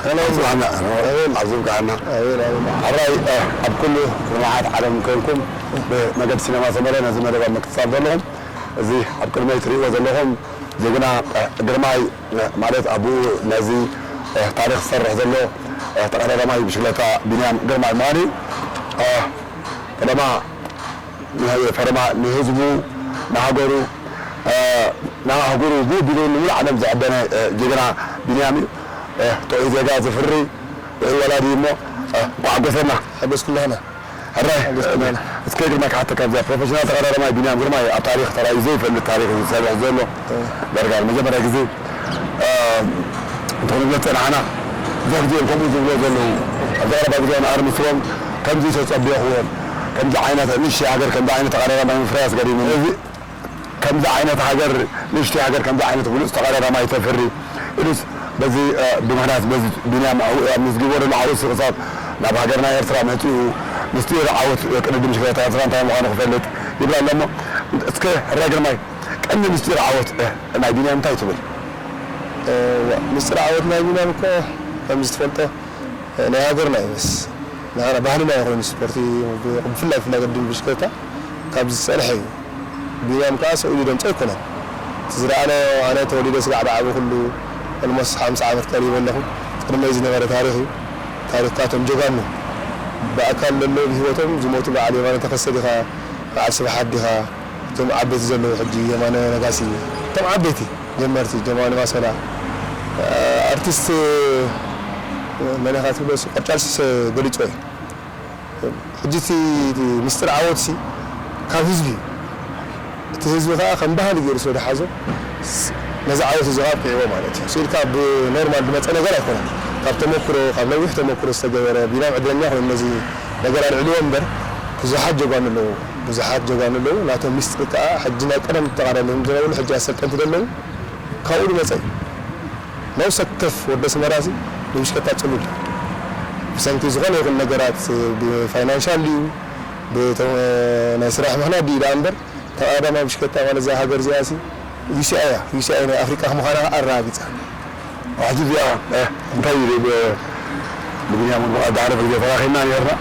ሄሎ፣ ኣዝብካና። ኣቤል። ኣዝብካና። ኣቤል፣ ኣቤል። ሕራይ፣ እ፣ ኣብ ኩሉ ኩርናዓት ዓለም ኮንኩም ብመገዲ ሲነማ ሰመረ ነዚ መደብ ኣብ ምክትታል ዘለኹም፣ እዚ ኣብ ቅድመይ ትርእይዎ ዘለኹም ጅግና፣ እ፣ ግርማይ፣ እ፣ ማለት ኣቡኡ ነዚ፣ እ፣ ታሪኽ ዝሰርሕ ዘሎ፣ እ፣ ተቐዳዳማይ ብሽክለታ ቢንያም ግርማይ ምዃኑ እዩ። እ፣ ፈለማ፣ ፈለማ ንህዝቡ፣ ንሃገሩ፣ እ፣ ንኣህጉሩ ብኡ ቢሉ ንሙሉእ ዓለም ዘዕደነ፣ እ፣ ጅግና ቢንያም እዩ። እ፣ ጥዑይ ዜጋ ዘፍሪ፣ ጥዑይ ወላዲ እሞ፣ እ፣ እንኳዕ ሓጎሰና። ሓጎስ ኩላህና። ሕራይ፣ ሓጎስ ኩላህና። እስከ ግርማ ክሓተካ፣ ኣብዛ ፕሮፌሽናል ተቐዳዳማይ ቢንያም ግርማይ ኣብ ታሪኽ ተራእዩ ዘይፈልጥ ታሪኽ እዩ ዝሰርሕ ዘሎ። እ። ዳርጋ ንመጀመርያ ግዜ፣ እ፣ እንተኾነ ዝጸናሕና፣ ብዙሕ ግዜ እዮም ከምኡ ዝብሎ ዘለዉ። ኣብዚ ቀረባ ግዜ ኣነ ኣርምስዎም ከምዚ ተጸቢኹዎም፣ ከምዚ ዓይነት ንእሽተይ ሃገር፣ ከምዚ ዓይነት ተቐዳዳማይ ምፍራይ ኣስገሪሙኒ። እዚ ከምዚ ዓይነት ሃገር፣ ንእሽተይ ሃገር ከምዚ ዓይነት ብሉጽ ተቐዳዳማይ ተፍሪ ኢሉስ በዚ፣ እ፣ ብምኽንያት በዚ ቢንያም ኣው-፣ ኣመዝጊቦ ዘሎ ዓወት ክሳብ ናብ ሃገርና ኤርትራ መጺኡ ምስጢር ዓወት ቅድድም ሽክለታ ኤርትራ እንታይ ምዃኑ ክፈልጥ ይብል ኣሎ እሞ፣ እስከ ሕራይ ግርማይ ቀንዲ ምስጢር ዓወት፣ እ፣ ናይ ቢንያም እንታይ ትብል? እ፣ ምስጢር ዓወት ናይ ቢንያም እኮ ከምዚ ትፈልጦ ናይ ሃገርና እዩ። ምስ ንዓና ባህልና እዩ ኮይኑ ስፖርቲ፣ ብፍላይ፣ ብፍላይ ቅድድም ብሽክለታ ካብ ዝጸንሐ እዩ። ቢንያም ከኣ ሰው ኢሉ ደምጾ ኣይኮነን። እቲ ዝረኣናዮ፣ ኣነ ተወሊደ ስጋዕ ዝዓበኹሉ፣ ኦልሞስት ሓምሳ ዓመት ቀሪበ ኣለኹ። ቅድመይ ዝነበረ ታሪኽ እዩ። ታሪኽ ካቶም ጀጋኑ፣ ብኣካል ዘለዉ ብህይወቶም ዝሞቱ፣ በዓል የማነ ተኸስተ ዲኻ፣ በዓል ስብሓት ዲኻ፣ እቶም ዓበይቲ ዘለዉ ሕጂ የማነ ነጋሲ፣ እቶም ዓበይቲ ጀመርቲ፣ ጀማኒ ማሰላ፣ ኣርቲስት መን ኢኻ ትብሎ፣ እሱ ቀጫልሲ ገሊጾ እዩ። ሕጂ እቲ፣ እቲ ምስጢር ዓወትሲ ካብ ህዝቢ እዩ። እቲ ህዝቢ ከኣ ከም ባህሊ ገይሩ ስለ ዝሓዞ፣ ስ-፣ ነዚ ዓወት እዚ ከኣ ኣብቂዕዎ ማለት እዩ። ስኢልካ ብኖርማል ዝመጸ ነገር ኣይኮነን። ካብ ተመኩሮ፣ ካብ ነዊሕ ተመኩሮ ዝተገበረ፣ ቢንያም ዕድለኛ ኮይኑ ነዚ ነገር ኣልዕልዎ እምበር፣ ብዙሓት ጀጋኑ ኣለዉ። ብዙሓት ጀጋኑ ኣለዉ። ናቶም ምስጢር ከኣ ሕጂ ናይ ቀደም ተቓዳደምቲ ዝነበሩ፣ ሕጂ ኣሰልጠንቲ ዘለዉ፣ ካብኡ ዝመጸ እዩ። ነብሰ ወከፍ ወዲ ኣስመራሲ ብብሽከታ ጽሉል እዩ። ብሰንኪ ዝኾነ ይኹን ነገራት፣ ብፋይናንሻል ድዩ፣ ብተ-፣ ናይ ስራሕ ምኽንያት ድዩ ደኣ እምበር፣ ተቐዳዳማይ ብሽከታ ማለት እዛ ሃገር እዚኣሲ ዩ ሲ ኣይ እያ። ዩ ሲ ኣይ ናይ ኣፍሪቃ ምዃና ኣረጋጊጻ። ሕጂ እዚኣ፣ እ፣ እንታይ ኢሉ ብ-፣ ብቢንያም እውን ብቐዳዕረ ግዜ ተራኺብና ነይርና።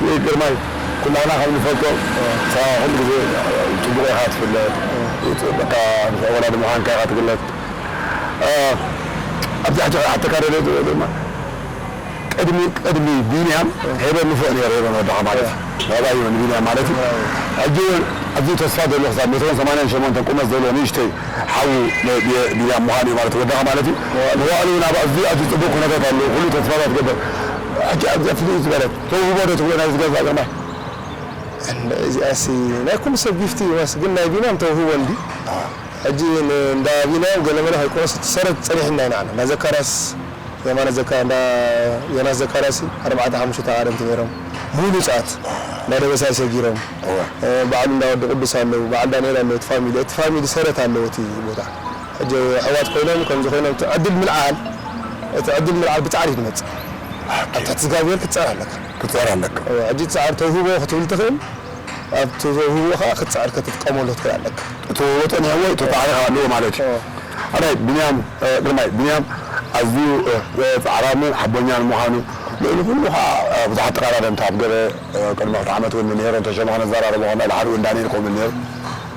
ይህ ግርማይ፣ ኩላህና ከም ንፈልጦ፣ እ፣ ንስኻ ኩሉ ግዜ ጽቡቕ ኢኻ ትፍለጥ። እ። በቃ፣ ወላዲ ምዃንካ ኢኻ ትግለጽ። እ፣ ኣብዚ ሕጂ ክሓተካ ደልየ ዘሎ ድማ፣ ቅድሚ፣ ቅድሚ ቢንያም ሄበን ንፉዕ ነይሩ፣ ሄበን ወድኻ ማለት እዩ። እ። ባባይ እዩ ንቢንያም ማለት እዩ። እ። ሕጂ እውን ኣዝዩ ተስፋ ዘሎ ክሳብ ሜትሮን ሰማንያን ሸሞንተን ቁመት ዘለዎ ንእሽተይ ሓዉ ነ-፣ ቢ-፣ ቢንያም ምዃኑ እዩ ማለት ወድኻ ማለት እዩ። እ። ንባዕሉ እውን ኣብ ኣዝዩ፣ ኣዝዩ ጽቡቕ ኩነታት ኣለዎ። ኩሉ ተስፋታት ገብር። ሕጂ ኣብዚኣ ፍልይ ዝበለት ተውህቦ ዶ ትብሎ ናይዚ ገዛ ግርማይ? እንደ-፣ እዚኣሲ ናይ ኩሉ ሰብ ጊፍቲ እዩ፣ ግን ናይ ቢንያም ተውህቦ እንዲ። እ። ሕጂ ን-፣ እንዳ ቢንያም ገለመለ ከይኮነስ እቲ ሰረት ጸኒሕና ኢና ንዓና። እንዳ ዘካርያስ፣ የማነ ዘካ-፣ እንዳ ዮናስ ዘካርያስ ኣርባዕተ ሓሙሽተ ተቓደምቲ ነይሮም። ሙሉእ ጸዓት እንዳ ደበሳይ ሰጊሮም። እወ። እ፣ በዓሉ እንዳ ወዲ ቅዱስ ኣለዉ፣ በዓል ዳንኤል ኣለዉ፣ እቲ ፋሚሊ፣ እቲ ፋሚሊ ሰረት ኣለዎ እቲ ቦታ። ሕጂ ኣሕዋት ኮይኖም ከምዚ ኮይኖም እቲ ዕድል ምልዓል፣ እቲ ዕድል ምልዓል ብጻዕሪ እዩ ዝመጽእ። ኦኬ። ኣብ ትሕቲ እግዚኣብሔር ክትጸር ኣለካ። ክትጸር ኣለካ። እወ፣ ሕጂ ጻዕሪ ተውህቦ ክትብል ትኽእል። ኣብቲ ተውህቦ ኸኣ ክትጻዕር ክትጥቀመሉ ትኽእል ኣለካ። እቲ ተውህቦ ጸኒሕዎ፣ እቲ ጻዕሪ ኸኣ ኣለዎ ማለት እዩ። እወ። ኣዳይ፣ ቢንያም፣ እ፣ ግርማይ፣ ቢንያም ኣዝዩ፣ እ፣ ጻዕራምን ሓቦኛን ምዃኑ፣ ልዕሊ ኩሉ ኸኣ፣ እ፣ ብዙሓት ተቐዳደምቲ ኣብ ገለ፣ እ፣ ቅድሚ ክልተ ዓመት እውን ነይሮም፣ ተሾመ ክነዘራረቦ ከለና፣ ልሓደ እውን ዳንኤል ከምኡ ነይሩ።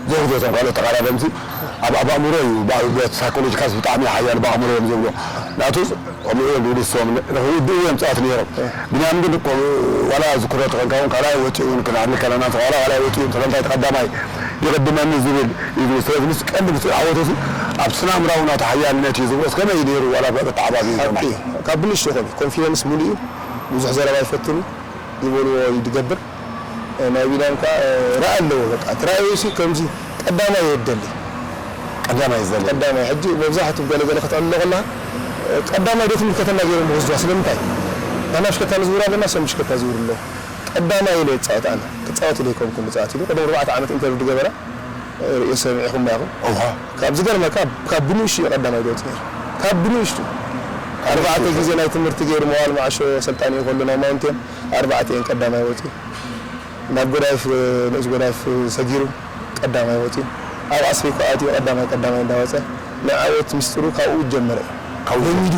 ብዙሕ ግዜ እቶም ካልኦት ተቐዳደምቲ ኣብ፣ ኣብ ኣእምሮ እዩ፣ ብ-፣ ብ-፣ ሳይኮሎጂካልስ ብጣዕሚ ሓያል ብኣእምሮ እዮም ዝብሉ። ናቱ ከምኡ እዮም ዝብሉ ንሶም፣ ንኽውድኡ እዮም ጸዋት ነይሮም። እ። ቢንያም ግን እኮ ዋላ ዝኩረ ተኾንካ እውን ካልኣይ ወጺኡ እውን ክንሃሊ ከለና፣ ዋላ ካልኣይ ወጺኡ ስለምንታይ እቲ ቀዳማይ ይቕድመኒ ዝብል እዩ ዝብል። ስለዚ ምስ ቀንዲ ምስ ዓወቱ እዚ ኣብ ስነ ኣእምራዊ ናቱ ሓያልነት እዩ ዝብሎ። ከመይ እዩ ነይሩ ዋላ ብኣተሓባቢ ሓቂ ግርማይ? እዩ። ካብ ብንእሽቶ ይኾን ኮንፊደንስ ሙሉእ እዩ። ብዙሕ ዘረባ ይፈትን እዩ። ዝበልዎ እዩ ዝገብር። ናይ ቢንያም ከኣ ራኢ ኣለዎ። በቃ እቲ ራእዩሲ ከምዚ ቀዳማይ እየ ዝደሊ። ቀዳማይ እየ ዝደሊ። ቀዳማይ፣ ሕጂ መብዛሕትኡ ገለ ገለ ከተዕልሎ ከለኻ ቀዳማይ ዶ ትምልከተና ገይሮም ዝወስድዋ? ስለምንታይ? ንሕና ብሽከታ ንዝውር ኣለና፣ እሶም ብሽከታ ዝውሩ ኣለዉ። ቀዳማይ ኢለ ይጻወት ኣነ። ክጻወት ኢለ ኣይኮንኩን ዝጻወት ኢሉ ቅድሚ ኣርባዕተ ዓመት ኢንተርቪው ዝገበራ ርእዮ ሰሚዕኹማ ኢኹም። እዋ። ካብ ዝገርመካ ካብ ብንእሽቱ እዩ ቀዳማይ ዝወጽእ ነይሩ። ካብ ብንእሽቱ። ኣርባዕተ ግዜ ናይ ትምህርቲ ገይሩ መዋል መዓሾ ሰልጣን እዩ ከሎ ናይ ማውንቴን ኣርባዕተ እየን ቀዳማይ ወፂኡ። ናብ ጎዳይፍ ንኡስ ጎዳይፍ ሰጊሩ ቀዳማይ ወፂኡ። ኣብ ኣስፌኮ ኣትዩ ቀዳማይ ቀዳማይ እንዳወፀ ናይ ዓወት ምስጢሩ ካብኡ ጀመረ። ካብኡ ለሚዱ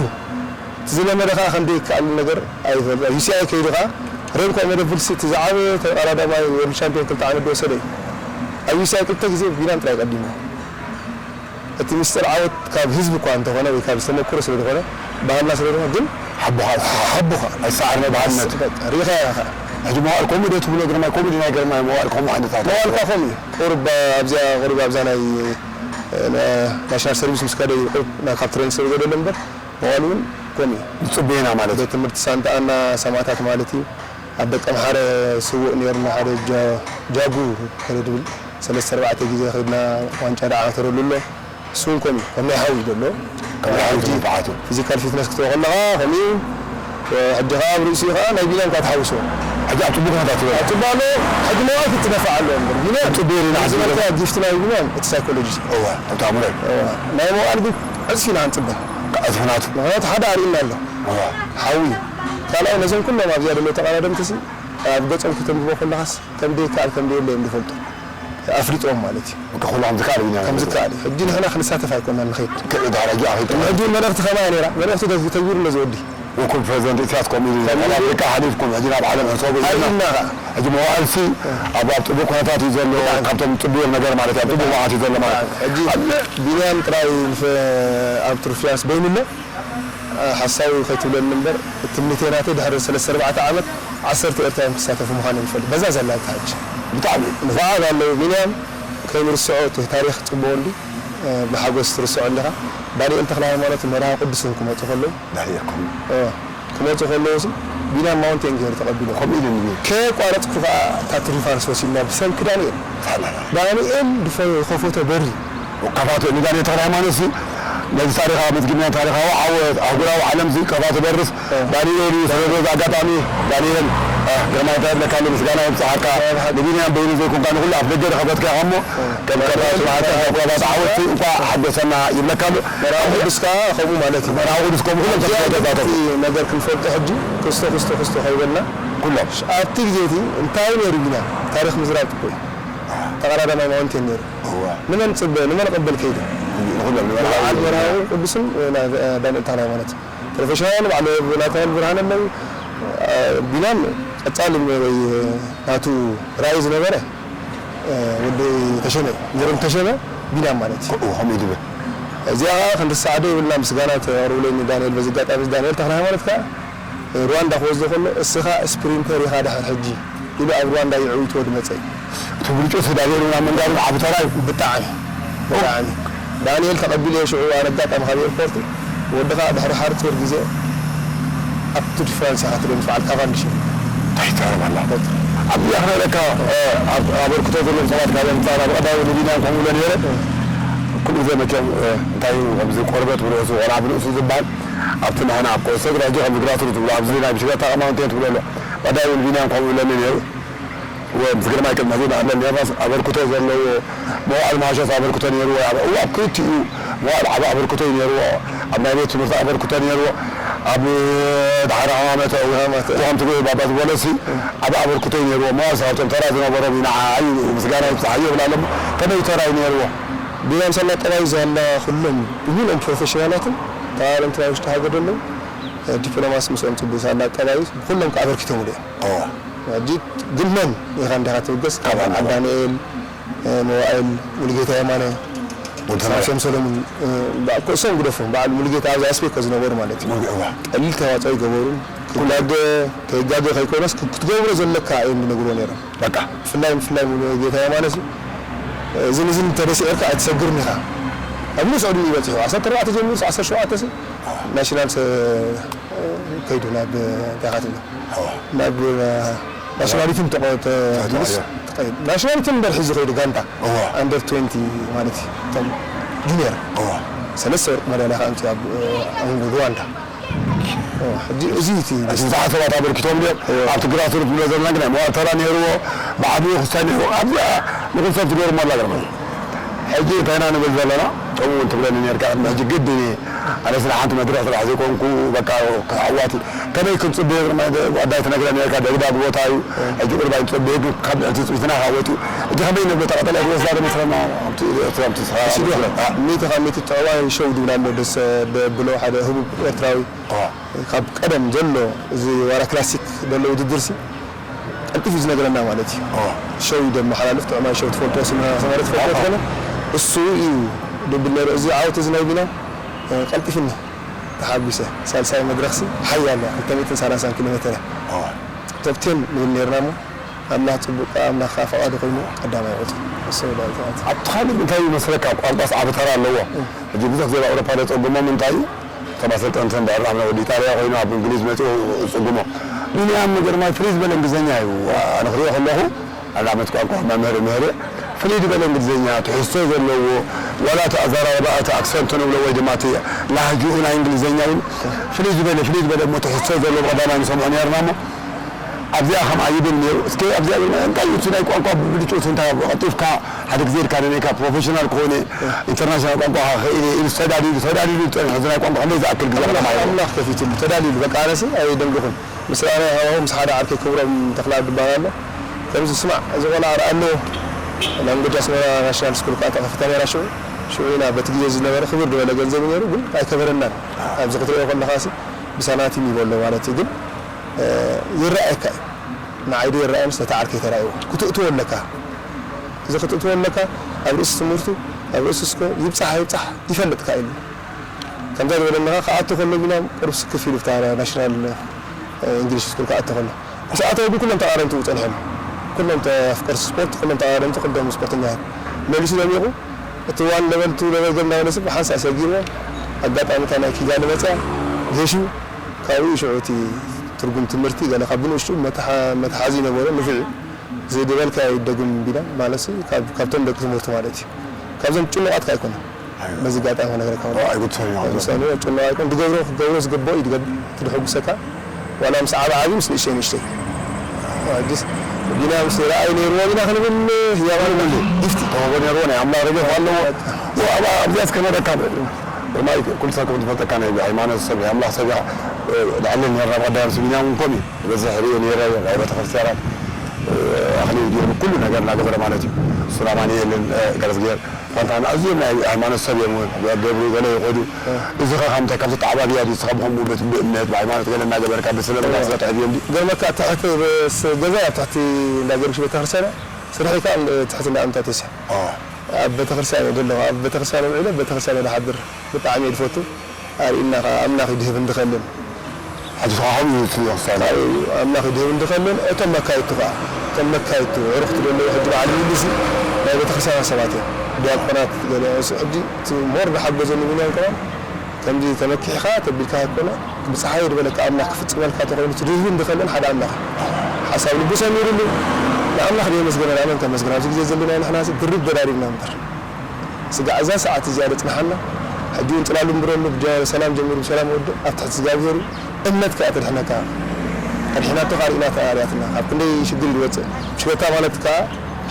እቲ ዝለመደ ከዓ ከምደ ይከኣል ነገር ኣይፈልጥ። ኣብ ዩ ሲ ኣይ ከይዱ ከዓ ሬምኮ መደብልሲ እቲ ዝዓበየ ተቐዳዳማይ ወርልድ ቻምፒዮን ክልተ ዓመት ዝወሰደ እዩ። ኣብ ዩ ሲ ኣይ ክልተ ግዜ ቢናም ጥራይ ቀዲሙ። እቲ ምስጢር ዓወት ካብ ህዝቢ እኳ እንተኾነ ወይ ካብ ዝተመክሮ ስለ ዝኾነ ባህልና ስለ ዝኾነ ግን ሓቦኻ ሓቦኻ ኣይሰዓርነ ባህልነት። በቃ ሪኢኻ ኢኻ። ሕጂ መዋእል ከምኡ ዶ ትብሎ ግርማይ? ከምኡ ድዩ ናይ ግርማይ መዋእል ከምኡ ዓይነታት? መዋእልካ ከምኡ እዩ። ቁሩብ ኣብዚኣ ቁሩብ ኣብዛ ናይ ናሽናል ሰርቪስ ምስ ከደ እዩ ቁሩብ ናይ ካብ ትሬን ስለ ዘደለ እምበር መዋእል እውን ከምኡ እዩ። ዝፅበየና ማለት እዩ። ቤት ትምህርቲ ሳንታ ኣና ሰማእታት ማለት እዩ። ኣብ ደቀ ምሓረ ስዉእ ነይሩና ሓደ ጃ- ጃጉ ተለ ድብል ሰለስተ ኣርባዕተ ግዜ ከድና ዋንጫ ደዓ ተረሉ ኣሎ። እሱ እውን ከምኡ ከም ናይ ሓዊ ዘሎ ከም ናይ ሓዊ ሕጂ ትንፋዓቱ። ፊዚካል ፊትነስ ክትበ ከለኻ ከምኡ እዩ። ሕጂ ከዓ ኣብ ርእሲኡ ከዓ ናይ ቢንያም ካብ ትሓውሶ ሕጂ ኣብ ፅቡቅ ኩነታት ትበል። ኣብ ፅቡቅ ኣሎ። ሕጂ መዋእልክ ትነፋዕ ኣሎ እምበር ቢንያም ፅቡቅ እዩ፣ ንዓዚ ዝበልካ ጊፍት ናይ ቢንያም እቲ ሳይኮሎጂ እወ ኣብቲ ኣእምሮ እዩ። እወ፣ ናይ መዋእል ግን ዕፅፊ ኢና ክንፅበ። ዕፅፊ ናቱ ምክንያቱ ሓደ ኣርእና ኣሎ እወ። ሓዊ ካልኣይ ነዞም ኩሎም ኣብዚኣ ደሎ ተቐዳደምቲ ሲ ኣብ ገጾም ክተንብቦ ከለኻስ ከም ደይከኣል ከም ደየለ እዮም ዝፈልጡ ኣፍሊጦም ማለት እዩ። በቃ ኩሉ ከም ዝከኣል ኢና ከም ዝከኣል እዩ። ሕጂ ንሕና ክንሳተፍ ኣይኮናን ንኸይድ። ከ- ዳርጋ ከይድ። ሕጂ መልእኽቲ ከማይ ነይራ መልእኽቲ ተግ- ተግቢሩ ኣሎ ዝወዲ። ወኩል ፕሬዚደንት ኢሳያስ ከምኡ ኢሉ ከምኡ ኢሉ። ደቂ ሓሊፍኩም ሕጂ ናብ ዓለም ሕሰቡ ኢልና። ኣሪና ኸዓ። ሕጂ መዋእልሲ ኣብ ኣብ ጥቡቅ ኩነታት እዩ ዘሎ ብጣዕሚ። ካብቶም ጥቡቅ ነገር ማለት እዩ ኣብ ጥቡቅ ብጣዕሚ። መዓት እዩ ዘሎ ማለት ብጣዕሚ። ሕጂ ኣብ ቢንያም ጥራይ ንፈ- ኣብ ትሩፍ ቻንስ በይኑ ኣሎ። ሓሳዊ ከይትብለኒ እምበር ትምኒተይ ናተይ ድሕሪ ሰለስተ ኣርባዕተ ዓመት ዓሰርተ ኤርትራውያን ክሳተፉ ምዃኖም ይፈልጥ በዛ ዘላ እታ ሕጂ ብጣዕሚ ንፉዓት ኣለዉ ቢንያም ከይንርስዖ እቲ ታሪኽ ጽቡቕ ወልዲ ብሓጎስ ትርስዖ ኣለኻ ዳንኤል ተኽለ ሃይማኖት መርሃዊ ቅዱስን ክመጹ ከለዉ ዳንኤል ክመ ክመጹ ከለዉ ሲ ቢንያም ማውንቴን ገይሩ ተቐቢሉ ከምኡ ኢሉ ንብል ከየቋረጽኩ ከኣ እታ ትሪፋንስ ወሲድና ብሰንኪ ዳንኤል ዳንኤል ዝኸፈቶ በሪ ከፋቱ ንዳንኤል ተኽለ ሃይማኖት ሲ ነዚ ታሪኻዊ መዝጊብና ታሪኻዊ ዓወት ኣህጉራዊ ዓለም ሲ ከፋቱ በርስ ዳንኤል እዩ ስለዚ እዚ ኣጋጣሚ ዳንኤል ግርማይ እንታይ ይብለካ ኣሎ ምስጋና የብፅሓካ ንቢንያም በይኑ ዘይኮንካ ንኩሉ ኣፍ ደገ ዝኸፈትካ ኢኻ እሞ ከም ከፋቱ ማዕከን ካብ ከፋቱ ዓወት ሲ እንኳዕ ሓደሰና ይብለካ ኣሎ መርሃዊ ቅዱስ ከዓ ከምኡ ማለት እዩ መርሃዊ ቅዱስ ከምኡ ኩሎም ተሳተፉ ነገር ክንፈልጦ ሕጂ ክስቶ ክስቶ ክስቶ ከይበልና ኩሎም ኣብቲ ግዜ እቲ እንታይ ነይሩ ቢንያም ታሪኽ ምዝራብ ጥቁ እዩ ተቐዳዳማይ ማውንቴን ነይሩ። እዋ። ንመን ጽበ፣ ንመን ቀበል ከይዱ። ንኹሎም ንበዓል ንበዓል መርሃዊ ቅዱስን ዳንኤል ተኽለ ሃይማኖት ፕሮፌሽናል ባዕሉ ናትናኤል ብርሃነ ኣለዉ። ቢናም ቀጻሊ ወይ ናቱ ራእይ ዝነበረ ወዲ ተሸመ፣ ሜሮን ተሸመ ቢናም ማለት እዩ። ከምኡ ድብል። እዚኣ ክንርሳዕ ዶ ይብልና ምስጋና ተቕርብለይ ንዳንኤል በዚ ኣጋጣሚ ዳንኤል ተኽለ ሃይማኖት ከኣ ሩዋንዳ ክወስዶ ከሎ እስኻ ስፕሪንተር ኢኻ ድሕር ሕጂ ኢሉ ኣብ ሩዋንዳ የዕዊትዎ ዝመጸ እዩ። እቲ ብልጩ ተዳልየሉ ናብ መንጋሪ ዓቢ ተራ እዩ። ብጣዕሚ ብጣዕሚ ዳንኤል ተቐቢለዮ ሽዑ ኣነ ኣጋጣሚ ካብ ኤርፖርት ወዲ ከኣ ድሕሪ ሓርጽር ግዜ ኣብቲ ዲፈረንስ ኢኻ ትሪኦ ምስ በዓል ካቫንዲሽ እዩ። እንታይ ይዛረብ ኣላ? ኣብዚኣ ክነግረካ ኣበርክቶ ዘለዎም ሰባት ካብ ኤርትራ ናብ ቀዳማዊ ንቢንያም ከምኡ ኢለ ነይረ ኩሉ ግዜ መቸም እንታይ እዩ ከምዚ ቆርበት ብርእሱ ቆልዓ ብርእሱ ዝበሃል ኣብቲ ንሕና ኣብ ኮሰ ግራጅ ከም ግራስሩት ትብሎ ኣብዚ ናይ ብሽክለታ ማውንቴን ትብሎ ኣሎ ቀዳይ እውን ቢንያም ከምኡ ኢለኒ ነይሩ ወ- ምስ ግርማይ ቅድሚ ሕዚ ንኣለን ኔርናስ ኣበርክቶ ዘለዎ መዋዕል መሃሸስ ኣበርክቶ ነይርዎ ኣብ እዋብ ክልቲኡ መዋዕል ዓቢ ኣበርክቶ እዩ ነይርዎ ኣብ ናይ ቤት ትምህርቲ ኣበርክቶ ነይርዎ ኣብ ድሓር ዓማመተ እውን እዞም ትግርይ ባባ ዝበለሲ ዓቢ ኣበርክቶ እዩ ነይርዎ መዋዕል ሳብቶም ተራ ዝነበሮም እዩ ንዓይ ምስጋና ይብፅሓዮ ይብል ኣለሞ ከመይ ተራ እዩ ነይርዎ ቢናም ሳላ ጠባይ ዛላ ኩሎም ብምሉኦም ፕሮፌሽናላትን ተቓረንቲ ናይ ውሽጢ ሃገር ዘለዉ ዲፕሎማሲ ምስኦም ፅቡቅ ሳላ ጠባዩ ኩሎም ከዓ ኣበርኪቶም ኢሉ ሕጂ ግን መን ኢኻ እንዲኻ ትብገስ ካብ ኣዳንኤል መዋእል ሙሉጌታ የማነ ሳምሶም ሰለሙን ኩእሶም ግደፎም በዓል ሙሉጌታ ኣብዚ ኣስቤኮ ዝነበሩ ማለት እዩ ቀሊል ተዋፅኦ ይገበሩን ክጋገ ከይጋገ ከይኮነስ ክትገብሮ ዘለካ እዮም ዝነግርዎ ነይሮም በቃ ብፍላይ ብፍላይ ሙሉጌታ የማነ እዚ ንዝን ተደሲዕርካ ኣይትሰግርን ኢኻ ኣብ ንስ ዕድሚኡ በፂሑ ዓሰርተ ኣርባዕተ ጀሚሩ ዓሰርተ ሸውዓተ ናሽናል ከይዱ ናብ እንታይ ኢኻ ትብሎ ናብ ናሽናሊቲን ተቐ- ተ- ናሽናሊቲን እምበር ሒዙ ከይዱ ጋንታ ኣንደር ትዌንቲ ማለት እዩ እቶም ጁኒየር ሰለስተ ወርቂ መዳልያ ከኣ ኣምፅኡ ኣብ ኣንጎ ሩዋንዳ ሕጂ እዚ እቲ እቲ ብዙሓት ሰባት ኣበርኪቶም ድዮም ኣብቲ ግራስሩት ንብሎ ዘለና ግን ናይ መዋል ተራ ነይርዎ ብዓብዩ ክስታይ ነይርዎ ኣብዚኣ ንኹል ሰብ ትገርሞ ኣላ ገርመ ሕጂ እንታይ ኢና ንብል ዘለና? ከምኡ እውን ትብለኒ ነርካ፣ ቅድሚ ሕጂ ግድን እየ። ኣነ ስለ ሓንቲ መድረኽ ጥራሕ ዘይኮንኩ፣ በቃ፣ ክዓዋት እዩ። ከመይ ክንጽበዮ? ግርማይ፣ ኣዳይ ትነግረኒ ነርካ፣ ደግዳግ ቦታ እዩ። ሕጂ ቁሩብ ኣይንጽበዮ፣ ግን ካብ ልዕሊ ትጽቢትና ካብ ወጺኡ። ሕጂ ከመይ ንብሎ? እታ ቀጠልያ ትወስዳ ዶ መስለና? ኣብቲ፣ ኣብቲ፣ ኣብቲ ስራ ወሲድዋ። መስለና። ኣ። ሚእቲ ካብ ሚእቲ ጥዑማይ ሸው ድብል ኣሎ፣ ደስ ደብሎ ሓደ ህቡብ ኤርትራዊ። ኣ። ካብ ቀደም ዘሎ እዚ ዋራ ክላሲክ ዘሎ ውድድር ሲ ቀልጢፉ እዩ ዝነግረና ማለት እዩ። ኦ። ሸው እዩ ደመሓላልፍ፣ ጥዑማይ ሸው ትፈልጦ ስለ፣ ስለ ትፈልጦ ኦ። ትኾነ፣ እሱ እዩ ድብል ነይሩ። እዚ ዓወት እዚ ናይ ቢና፣ እ፣ ቀልጢፍኒ ተሓጒሰ። ሳልሳይ መድረኽሲ ሓያል እያ፣ ክልተ ሚእትን ሰላሳን ኪሎ ሜተር እያ። ኦ። ቶፕ ቴን ንብል ነይርና እሞ፣ ኣምላኽ ጽቡቕ፣ ኣምላኽ ከኣ ፈቓዱ ኮይኑ ቀዳማይ ወጹ። እሱ እዩ ዳዊት። ኣብቲ ካልእ እንታይ ይመስለካ? ቋንቋስ ዓቢ ተራ ኣለዎ። እ። ሕጂ ብዙሕ ግዜ ኣብ ኣውሮፓ ዘጸግሞም እንታይ እዩ? እቶም ኣሰልጠንቲ እንዳ ኣራምና ወዲ ኢጣልያ ኮይኑ ኣብ እንግሊዝ መጺኡ ዝጽግሞ። ቢንያም ግርማይ ፍልይ ዝበለ እንግሊዝኛ እዩ። ኣነ ክሪኦ ከለኹ፣ ኣነ ዓመት ቋንቋ መምህር ምህር እየ። ፍልይ ዝበለ እንግሊዝኛ፣ ትሕዝቶ ዘለዎ፣ ዋላ እቲ ኣዘራርባ፣ እቲ ኣክሰንት ንብሎ ወይ ድማ እቲ ላህጅኡ ናይ እንግሊዝኛ እውን ፍልይ ዝበለ፣ ፍልይ ዝበለ እሞ ትሕዝቶ ዘለዎ ብቐዳማይ ንሰምዖ ነይርና እሞ፣ ኣብዚኣ ከምኣ ይብል ነይሩ። እስከ ኣብዚኣ ይብል፣ እንታይ እዩ እቲ ናይ ቋንቋ ብልጭት እንታይ ቀልጢፍካ ሓደ ግዜ ኢልካ ነኔካ ፕሮፌሽናል ክኾነ ኢንተርናሽናል ቋንቋ ክኽእል እየ ኢሉ ተዳልዩ፣ ተዳልዩ ዝጸንሐ እዚ ናይ ቋንቋ ከመይ ዝኣክል ግዜ ኣምላኽ፣ ከማይ? ኣምላኽ ከፊትሉ፣ ተዳልዩሉ። በቃ ኣነሲ ኣይደንግኹን። ምስ ኣነ ሃዋሁ ምስ ሓደ ዓርከይ ክብሮም ተኽለኣብ ዝበሃል ኣሎ። ከምዚ ስማዕ፣ እዚ ቆልዓ ርኣ ኣለዎ። ላንጉጅ ኣስመራ ናሽናል ስኩል ከኣ ተኸፊታ ነይራ ሽዑ። ሽዑ ኢና በቲ ግዜ ዝነበረ ክብር ዝበለ ገንዘብ እዩ ነይሩ፣ ግን ኣይከበረናን። ኣብዚ ክትሪኦ ከለኻሲ ብሳናቲም ይበሎ ማለት እዩ፣ ግን፣ እ፣ ይረኣየካ እዩ። ንዓይ ዶ ይረኣየንስ ነቲ ዓርከይ ተራእይዎ? ክትእትዎ ኣለካ። እዚ ክትእትዎ ኣለካ፣ ኣብ ርእሲ ትምህርቱ፣ ኣብ ርእሲ እስኮ ይብጻሕ ኣይብጻሕ ይፈልጥካ ኢሉ። ከምዛ ዝበለኒ ከኣ ክኣቱ ከሎ ቢንያም ቁሩብ ስክፍ ኢሉ፣ ብታ ናሽናል፣ እ፣ እንግሊሽ ስኩል ክኣቱ ከሎ። ምስ ኣተወ ግን ኩሎም ተቓደምቲ ጸኒሖም። ኩሎም ተ-፣ ኣፍቀርቲ ስፖርት፣ ኩሎም ተቓደምቲ፣ ኩሎም ስፖርተኛታት። መሊሱ ደሚቑ፣ እቲ ዋን ለቨል፣ ቱ ለቨል ገና ወለስብ ሓንሳእ ሰጊርዎ። ኣጋጣሚ እታ ናይ ኪጋሊ መጽያ፣ ገሽዩ፣ ካብኡ ሽዑ እቲ ትርጉም ትምህርቲ ገለ ካብ ብንእሽቱ መተሓ-፣ መትሓዚ ነበሮ፣ ንፉዕ እዩ። ዝድበልካዮ ይደግም ቢና ማለት ሲ ካብ፣ ካብቶም ደቂ ትምህርቲ ማለት እዩ። ካብዞም ጭኑቓት ከኣ ኣይኮነን። ኣይኮነን። በዚ ኣጋጣሚ ክነግረካ እወ፣ ከለኹ። ኣይጉድሶን እዮም፣ ምሳሌ ኣይጉድሶን። ጭኑቕ ኣይኮን፣ ዝገብሮ፣ ክገብሮ ዝግብኦ እዩ ዝገብር፣ እቲ ድሕጉሰካ። ዋላ ምስ ዓቢ ዓቢ፣ ምስ ንእሽተይ ንእሽተይ። ኣዲስ ቢና ምስ ረኣይ ነይርዎ ቢና ክንብል ህያብ ኣይኮነን። ጊፍቲ። ተዋህቦ ነይርዎ፣ ናይ ኣምላኽ ረድኤት ኣለዎ። እወ፣ ኣብ-፣ ኣብዚኣ እስከ ነረካ። ብማይ ኩሉ ሰብ ከም ዝፈልጠካ ናይ ሃይማኖት ሰብ፣ ናይ ኣምላኽ ሰብ ኢኻ። እ፣ ንዕልል ነይርና፣ ብቐዳም ስሚና እውን ከምኡ እዩ። ዝበዝሕ ርእየ ነይረ፣ ናይ ቤተክርስትያናት፣ እ፣ ኣኽሊል ገይሩ ኩሉ ነገር እናገበረ ማለት እዩ። እሱን ኣማኑኤልን፣ እ፣ ገረዝግሄር ፋንታሁን ኣዝዮም ናይ ሃይማኖት ሰብ እዮም እውን። ደብሩ ገለ ይኸዱ። እ። እዚ ኸ ካብ ምንታይ ካብ ዝተዓባብያ ድዩ? ንስኻ ብኸምኡ ቤት ብእምነት ብሃይማኖት ገለ እናገበርካ ቤተሰብ ገርመካ፣ እናስረትዐ ድዮም ድዩ? ገርመካ ትሕቲ ስ-፣ ገዛ ኣብ ትሕቲ እንዳ ጊዮርጊስ ቤተክርስትያን፣ ስርሐይ ከኣ ትሕቲ እንዳ ኣምታቴስ እያ። ኦ። ኣብ ቤተክርስትያን እየ ዘለኹ። ኣብ ቤተክርስትያን ውዒለ፣ ኣብ ቤተክርስትያን እየ ዝሓድር። ብጣዕሚ እየ ዝፈቱ። ኣርእዩና ኸዓ ኣምላኽ ይድህብ እንድኸልን። ሕጂ ኸዓ ከምኡ እዩ እቲ ቤተክርስትያን። ኣምላኽ ይድህብ እንድኸልን፣ እቶም መካይድቱ ኸዓ፣ እቶም መካይድቱ፣ ዕሩኽቲ ዘለዉ ሕጂ በዓል ሚሊሲ ናይ ቤተክርስትያና ሰባት እዮም። ዲያቆናት፣ ገለ፣ እሱ ሕጂ እቲ ሞር ዝሓገዘኒ ቢንያም ከማን፣ ከምዚ ተመኪሕኻ ተቢልካ ኣይኮነ፣ ብጸሓይ ዝበለካ ኣምላኽ ክፍጽመልካ ተኾይኑ፣ እቲ ድህብ እንድኸልን ሓደ ኣምላኽ እዩ። ሓሳብ ልቡ ሰሚሩሉ፣ ንኣምላኽ ዘየመስገነ ንኣመን ከመስግን። ኣብዚ ግዜ ዘለና ንሕናሲ ድርብ ደራሪብና እምበር። ስጋዕ እዛ ሰዓት እዚኣ ደጽንሓና፣ ሕጂ እውን ጽላሉ እንብረሉ፣ ብሰላም ጀሚሩ ብሰላም ወድእ፣ ኣብ ትሕቲ እግዚኣብሄር እዩ። እምነት ከኣ ተድሕነካ። ኣድሒናቶ ከኣ ርኢና ተኣርያትና። ካብ ክንደይ ሽግር እዩ ዝወጽእ። ሽበታ ማለት ከኣ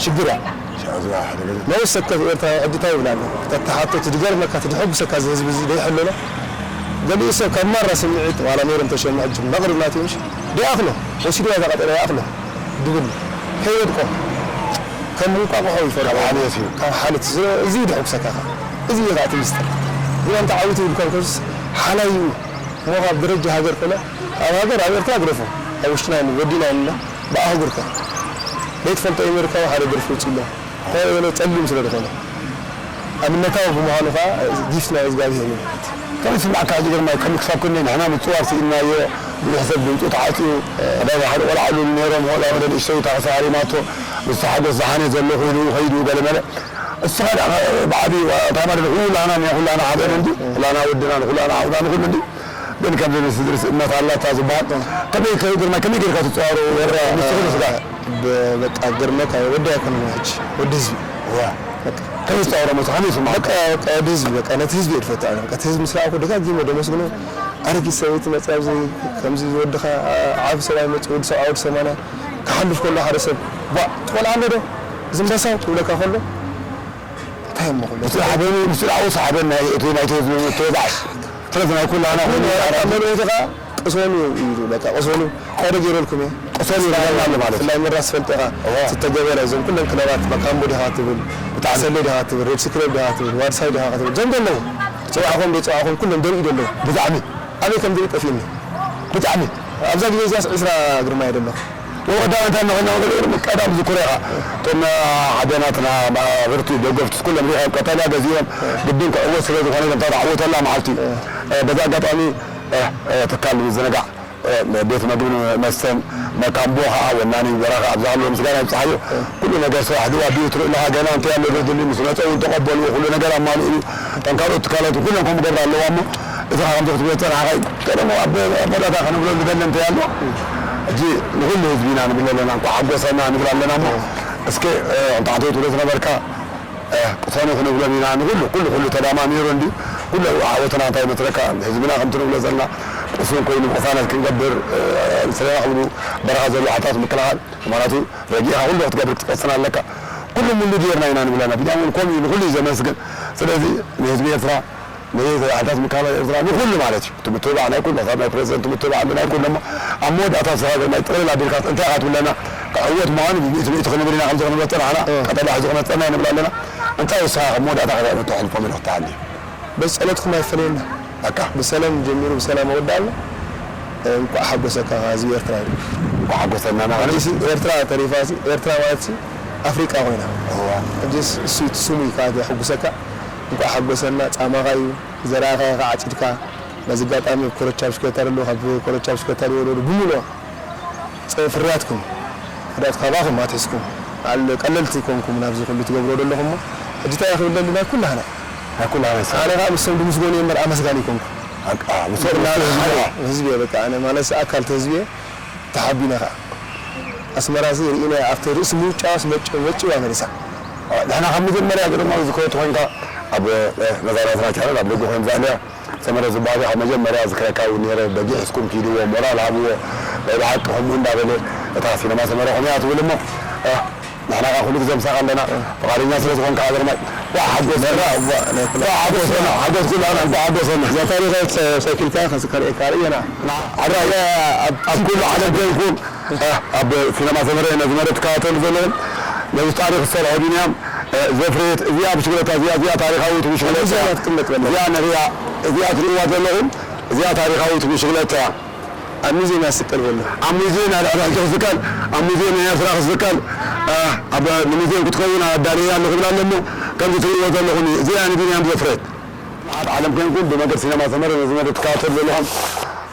ሽግር እያ። ሽዑ እዚኣ ሓደ ገለ ነብስ ወከፍ ኤርትራዊ ሕጂ እንታይ ይብል ኣሎ? ተተሓቶ፣ እቲ ዝገርመካ፣ እቲ ዘሐጉሰካ፣ እዚ ህዝቢ እዚ ዘይሕለሎ፣ ገሊኡ ሰብ ካብ ማራ ስምዒት፣ ዋላ ሜሮን ተሾመ ሕጂ መቕርብ ናቱ ምሽ፣ ይኣኽሎ፣ ወሲድዋ እዛ ቀጠልያ ይኣኽሎ ድብል፣ ከይወድቆ፣ ከም እንቋቑሖ ይፈርዶ። ካብ ሓልዮት እዩ። ካብ ሓልዮት። እዚ፣ እዚ እዩ ዘሐጉሰካ ከኣ። እዚ እዩ ከኣ እቲ ምስጢር። ግን ኣንታ ዓዊቱ ይብልካ እንከሎስ ሓላይ እዩ። እሞ ካብ ደረጃ ሃገር ኮነ፣ ኣብ ሃገር፣ ኣብ ኤርትራ ግደፎ፣ ኣብ ውሽጥና ኢና፣ ወዲና ኢና፣ ብኣህጉር ከ? ዘይትፈልጦ ኣሜሪካዊ ሓደ ደርፊ ኣውጺኡ ኣሎ። እንታይ ዝበለ ጸሊም ስለ ዝኾነ። ኣብነታዊ ብምዃኑ ከኣ ጊፍት ናይ እግዚኣብሄር እዩ። ከም ዝስምዓካ ሕጂ ግርማይ፣ ከም ክሳብ ክንደይ ንሕና ምጽዋር ስኢንናዮ፣ ብዙሕ ሰብ ድምጹ ተዓጽዩ፣ ቀዳማይ ሓደ ቆልዓ ኣሉሉ ነይሮም፣ ቆልዓ ወደ ንእሽተይ እታ ሃሪማቶ፣ ምስቲ ሓጎስ ዝሓነ ዘሎ ኮይኑ ከይዱ ገለመለ። እስኻ ደኣ ብዓቢ፣ እንታይ ማለት ኩላህና፣ ኩላህና ሓደ እንዲ፣ ኩላህና ወድና፣ ኩላህና ዓውና፣ ንኹሉ እንዲ። ግን ከምዚ ንስድሪ ስእነት ኣላታ ዝበሃል፣ ከመይ ከ ግርማይ፣ ከመይ ጌርካ ትጸዋሮ? ወራ፣ ንስኺ ንስኻ። ብ-፣ በቃ ግርመካ ወዲ ኣይኮነን ሕጂ፣ ወዲ ህዝቢ። ዋ። በቃ። ከመይ ትጸዋሮ መስ-፣ ከመይ ይስምዓካ? በቃ፣ በቃ ወዲ ህዝቢ፣ በቃ ነቲ ህዝቢ እየ ዝፈቱ ኣነ። በቃ እቲ ህዝቢ ምስ ረኣኹ ደጋጊመ ደመስግኖ። ኣረጊት ሰበይቲ መጽያ ኣብዚ፣ ከምዚ ወድኻ፣ ዓ-፣ ዓቢ ሰብኣይ መጽዩ፣ ወዲ ሰብዓ፣ ወዲ ሰማንያ፣ ክሓልፍ ከሎ ሓደ ሰብ፣ "ቧእ፣ ትቆልዓ ኣሎ ዶ? እዚ እምበሳ?" ክብለካ ከሎ፣ እንታይ እሞ ክብሎ? ንሱ ሓበኑ፣ ንሱ ንዓኡ ሰሓበን ናይ እቲ ናይቲ ህዝቢ ምትብባዕ። ስለዚ ናይ ኩላና ኮይኑ ኣመሪካ ቅሰኑ እዩ ኢሉ፣ በቃ ቅሰኑ። እንታይ ዶ ገይረልኩም እየ? ቅሰኑ ይብለና ኣሎ ማለት እዩ። ብፍላይ መራስ ፈልጠኻ እዋ። ዝተገበረ እዞም ኩሎም ክለባት ማካምቦ ዲኻ ትብል፣ ብጣዕሚ። ኣሰሎ ዲኻ ትብል፣ ሬድሲ ክለብ ዲኻ ትብል፣ ዋድሳይ ዲኻ ትብል፣ እዞም ዘለዉ፣ ጽዋዕኹም ዘይጽዋዕኹም ኩሎም ደርኢ ዘለዉ። ብጣዕሚ። ኣበይ ከም ዝርኢ ጠፊእኒ። ብጣዕሚ። ኣብዛ ግዜ እዚኣስ ዕስራ ግርማ እየ ዘለኹ። ወቀዳም እንታይ እናኾና ወገለ ቀዳም ዝኩረ ኢኻ። እቶም ኣደናትና፣ ማህበርቲ፣ ደገፍቲ ኩሎም ሪኦም ቀጠልያ ገዚኦም ግድን ክዕወት ስለ ዝኾነ ኢሎም እታ ትዓወተላ መዓልቲ። እ፣ በዚ ኣጋጣሚ፣ እ፣ እ፣ ትካል ምዝንጋዕ፣ እ፣ ቤት መግብን መስተን መካምቦ ኸዓ ወናኒ በረኻ ኣብዛ ሃለዎ ምስጋና ይብጽሓዮ። ኩሉ ነገር ስራሕ ድዋ ድዩ ትርኢ ኣለኻ፣ ገና እንታይ ኣሎ ዘድሊ ምስ መጸ እውን ተቐበልዎ፣ ኩሉ ነገር ኣማሊኡ እዩ። እተን ካልኦት ትካላት ኩለን ከምኡ ገብራ ኣለዋ እሞ፣ እቲ ኸዓ ከምዚ ክትብል ጸናሕኻ ቀደሙ ኣብ መወዳእታ ክንብሎ ዝደሊ እንታይ ኣሎ፣ ሕጂ ንኹሉ ህዝቢ ኢና ንብል ኣለና፣ እንኳዕ ሓጎሰና ንብል ኣለና እሞ፣ እስከ፣ እ፣ እንተ ዓንተው ትብሎ ዝነበርካ፣ እ፣ ቅሰኑ ክንብሎም ኢና ንኹሉ፣ ኩሉ፣ ኩሉ ተዳማሚሩ እንዲ፣ ኩሉ ዓወትና እንታይ መስለካ፣ ህዝብና ከምቲ ንብሎ ዘለና፣ ቅሱን ኮይኑ ቅሳነት ክንገብር፣ እ፣ ስለና ክብሉ በረኻ ዘለዉ ሓይልታት ምክልኻል፣ ምኽንያቱ ረጊእኻ ኩሉ ክትገብር ክትቀስን ኣለካ። ኩሉ ሙሉ ጌርና ኢና ንብል ኣለና። ቢንያም እውን ከምኡ እዩ፣ ንኹሉ እዩ ዘመስግን። ስለዚ ንህዝቢ ኤርትራ፣ ንህዝቢ ሓይልታት ምክልኻል ኤርትራ፣ ንኹሉ ማለት እዩ። እቲ ምትብባዕ ናይ ኩሉ፣ ካብ ናይ ፕረዚደንት ምትብባዕ ኣሎ ናይ ኩሉ እሞ፣ ኣብ መወዳእታ ንስኻ ግን ናይ ጥቕልል ኣቢልካ እንታይ ኢኻ ትብለና? ክዕወት ምዃኑ ብሚእቲ ሚእቲ ክንብል ኢና፣ ከምዚ ክንብሎ ዝጸናሕና፣ እ። ቀጠልያ ሕዚ ክመጸና እዩ ንብል ኣለና። እንታይ ንስኻ ካብ መወዳእታ ከተሕልፎም ኢሉ ክትሃሊ? በዚ ጸሎትኩም ኣይፈለየና። በቃ። ብሰላም ጀሚሩ ብሰላም ኣወዳእና። እንቋዕ ሓጎሰካ ህዝቢ ኤርትራ ኢሉ። እንቋዕ ሓጎሰና። ማለት ኤርትራ ተሪፋ ሲ፣ ኤርትራ ማለት ሲ ኣፍሪቃ ኮይና። እዋ። ሕጂ ስ፣ እሱ እቲ ስሙ እዩ ከዓ ዘሕጉሰካ። እንቋዕ ሓጎሰና፣ ጻማኻ እዩ፣ ዘርኣኻ ኢኻ ዓጺድካ። በዚ ኣጋጣሚ ኣብ ኮረቻ ብሽክለታ ዘለዉ፣ ካብ ኮረቻ ብሽክለታ ዝወረዱ ብምሉኦም፣ ጸ-፣ ፍርያትኩም፣ ፍርያት ካባኹም ኣትሒዝኩም፣ ኣል-፣ ቀለልቲ ኮንኩም ናብዚ ኩሉ ትገብርዎ ዘለኹም እሞ፣ ሕጂ እንታይ ክብል ደሊ ናይ ኩላህና። ናይ ኩላህና ሰብ። ኣነ ኸኣ ምስቶም ድምስገኑ እየ እምበር ኣመስጋኒ ኣይኮንኩን። ኣቃ፣ ምስኦም ብና-፣ ህዝቢ እየ፣ በቃ፣ ኣነ ማለት ኣካል እቲ ህዝቢ እየ፣ ተሓቢነ ኸኣ። ኣስመራ እዚ ርኢናያ፣ ኣብቲ ርእሲ ምውጫዋስ መጭ-፣ መጭዋ መሊሳ። ንሕና ካብ መጀመርያ ግርማዊ ዝከወት ኮይንካ ኣብ፣ እ፣ መዛራትና ቻነል ኣብ ደገ ኮይን ዛዕልያ ሰመረ ዝበሃል ካብ መጀመርያ ዝክረካ እውን ነይረ። በጊዕ እስኩም ኪድዎ፣ ሞራል ሃብዎ። ናይ ብሓቂ ከምኡ እንዳበለ እታ ሲነማ ሰመረ ከመይ እያ ትብል እሞ፣ እ፣ ንሕና ከኣ ኩሉ ግዜ ምሳኻ ኣለና። ፍቓደኛ ስለ ዝኾንካ ግርማይ፣ እንኳዕ ሓጎሰና። እንኳዕ ሓጎሰና። ሓጎስ ኩላና፣ እንኳዕ ሓጎሰና። እዛ ታሪኻዊት ሰ-፣ ሳይክልካ ከስ-፣ ከርእየካ ርእየና። ኣብ፣ ኣብ ኩሉ ዓለም ኮይንኩም፣ እ፣ ኣብ ሲነማ ሰመረ ነዚ መደብ ትከታተሉ ዘለኹም፣ ነዚ ታሪኽ ዝሰርሐ ቢንያም፣ እ፣ ዘፍረየት እዚኣ ብሽክለታ እዚኣ፣ እዚኣ ታሪኻዊት ብሽክለታ እያ። እዚኣ ትቅመጥ በላ። እዚኣ ንሪኣ፣ እዚኣ ትርእይዋ ዘለኹም፣ እዚኣ ታሪኻዊት ብሽክለታ እያ። ኣብ ሙዚየም እያ ትስቀል በሉ። ኣብ ሙዚየም እያ ድሕሪ ሕጂ ክትስቀል፣ ኣብ ሙዚየም ናይ ኤርትራ ክትስቀል፣ እ፣ ኣብ፣ ንሙዚየም ክትከውን ኣዳልየ ኣለኹ ይብል ኣሎ እሞ፣ ከምዚ ትርእይዎ ዘለኹም እዩ። እዚኣ ንቢንያም ዘፍረየት። ኣብ ዓለም ኮይንኩም ብመገድ ሲነማ ሰመረ ነዚ መደብ ትከታተሉ ዘለኹም፣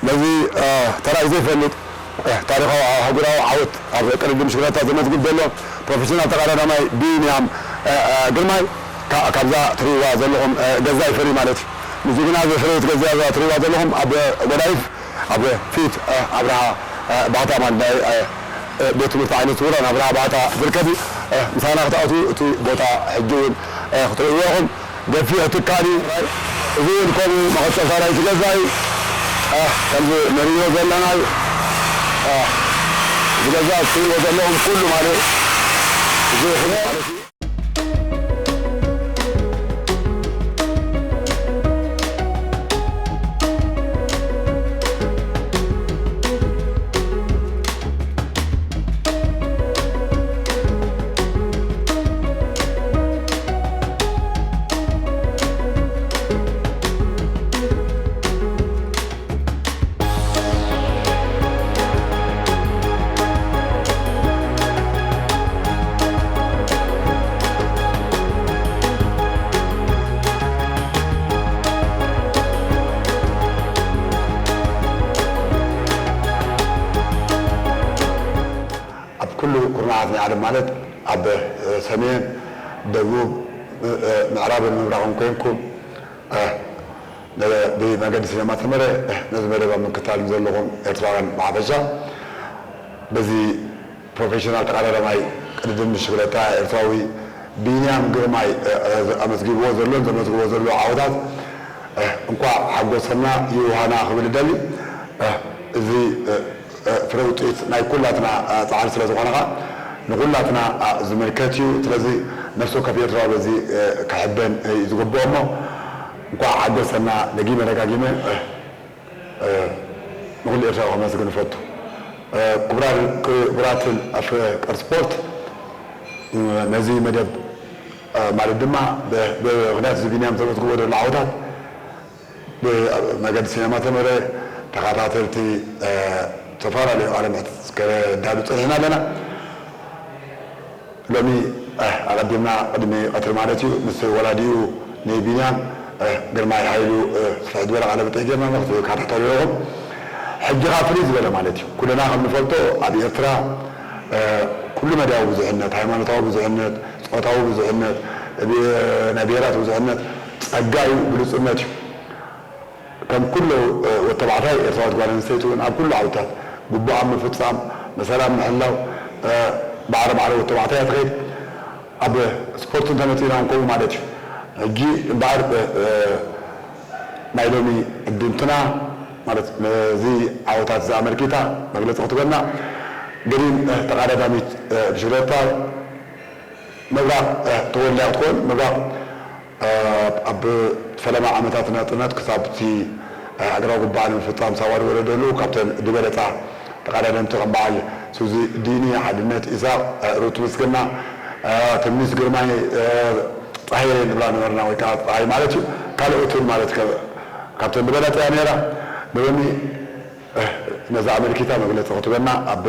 ነዚ፣ እ፣ ተራእዩ ዘይፈልጥ፣ እ፣ ታሪኻዊ ኣህጉራዊ ዓወት ኣብ ቅድድም ብሽክለታ ዘመዝግብ ዘሎ ፕሮፌሽናል ተቐዳዳማይ ቢንያም፣ እ፣ እ፣ ግርማይ፣ ካ-፣ ካብዛ ትርእይዋ ዘለኹም፣ እ፣ ገዛ ይፈሪ ማለት እዩ። ንጅግና ዘፍረየት ገዛ እዛ ትርእይዋ ዘለኹም ኣብ ጎዳይፍ፣ ኣብ ፊት፣ እ፣ ኣብርሃ፣ እ፣ ባህታ ማለት ናይ፣ እ፣ እ፣ ቤት ትምህርቲ ዓይነ ስውራን ኣብርሃ ባህታ ዝርከብ እዩ። እ፣ ምሳና ክትኣትዉ እቲ ቦታ ሕጂ እውን፣ እ፣ ክትርእይዎ ኢኹም። ገፊሕ ትካል እዩ። እዚ እውን ከምኡ መቐጸልታ ናይቲ ገዛ እዩ። እ፣ ከምዚ ንርእዮ ዘለና እዩ። እ፣ እዚ ገዛ እትርእይዎ ዘለኹም ኩሉ ማለት እዩ። እዚ ይኹን ማለት እዩ። ኣብ ኩሉ ኩርናዓት ናይ ዓለም ማለት ኣብ፣ እ፣ ሰሜን፣ ደቡብ፣ እ፣ እ፣ ምዕራብን ምብራቕን ኮይንኩም፣ እ፣ ነ-፣ ብመገዲ ሲነማ ሰመረ፣ እ፣ ነዚ መደብ ኣብ ምክታል ዘለኹም ኤርትራውያን ብሓፈሻ፣ በዚ ፕሮፌሽናል ተቐዳዳማይ ቅድድም ብሽክለታ ኤርትራዊ ቢንያም ግርማይ፣ እ፣ እ፣ ኣመዝጊብዎ ዘሎን ዘመዝግቦ ዘሎ ዓወታት፣ እ፣ እንኳዕ ሓጎሰና ይውሃና ክብል እደሊ። እ፣ እዚ፣ እ፣ እ፣ ፍረ ውፅኢት ናይ ኩላትና፣ እ፣ ጻዕሪ ስለ ዝኾነ ኸኣ ንኹላትና፣ እ፣ ዝምልከት እዩ። ስለዚ ነፍሲ ወከፍ ኤርትራዊ በዚ ክሕበን እዩ ዝግብኦ። እሞ እንኳዕ ሓጎሰና ደጊመ ደጋጊመ ንኹሉ ኤርትራዊ ከመስግን እፈቱ። ክቡራትን ኣፍቀርቲ ስፖርት፣ ነዚ መደብ ማለት ድማ ብምኽንያት እዚ ቢንያም ተመዝግቦ ዘሎ ዓወታት ብመገዲ ሲነማ ተመረ ተኸታተልቲ ዝተፈላለዩ ቃለ መሕትት ከዳሉ ጸኒሕና ኣለና። ሎሚ ኣቐዲምና ቅድሚ ቀትሪ ማለት እዩ ምስ ወላዲኡ ንቢንያም ግርማይ ሓይሉ ስፍሕ ዝበለ ቃለ መጠይቅ ጌርና ክትከታተሉ ኣለኹም። ሕጂ ኸኣ ፍልይ ዝበለ ማለት እዩ። ኩልና ከም ንፈልጦ ኣብ ኤርትራ ኩሉ መዳያዊ ብዙሕነት፣ ሃይማኖታዊ ብዙሕነት፣ ጾታዊ ብዙሕነት፣ ናይ ብሄራት ብዙሕነት ጸጋ እዩ፣ ብሉጽነት እዩ። ከም ኩሉ ወተባዕታይ ኤርትራዊት ጓል ኣንስተይቲ እውን ኣብ ኩሉ ዓውድታት ግቡኣ ምፍጻም፣ መሰላ ምሕላው፣ ማዕረ ማዕረ ወተባዕታይ እያ ትኸይድ። ኣብ ስፖርት እንተመጺእና እውን ከምኡ ማለት እዩ። ሕጂ እምበኣር ናይ ሎሚ ዕድምትና ማለት ነዚ ዓወታት እዚ ኣመልኪታ መግለጺ ክትበና ገዲም ተቐዳዳሚት ብሽክለታ ምብራቕ ተወልዳ ክትኮን ምብራቕ ኣብ ፈለማ ዓመታት ናጽነት ክሳብ እቲ ሃገራዊ ጉባኣ ንምፍጻም ሳዋ ዝወረደሉ ካብተን ዝበለጻ ተቐዳደምቲ ከም በዓል ሱዚ ዲኒ፣ ሓድነት ኢሳቕ፣ ሩት ምስግና፣ ትምኒት ግርማይ፣ ጸሃየ ንብላ ነበርና ወይ ከዓ ጸሃይ ማለት እዩ። ካልኦትን ማለት ከ- ካብተን ዝበለጸ እያ ነይራ። ንበኒ ነዛ ኣመልኪታ መግለጺ ክትበና ኣብ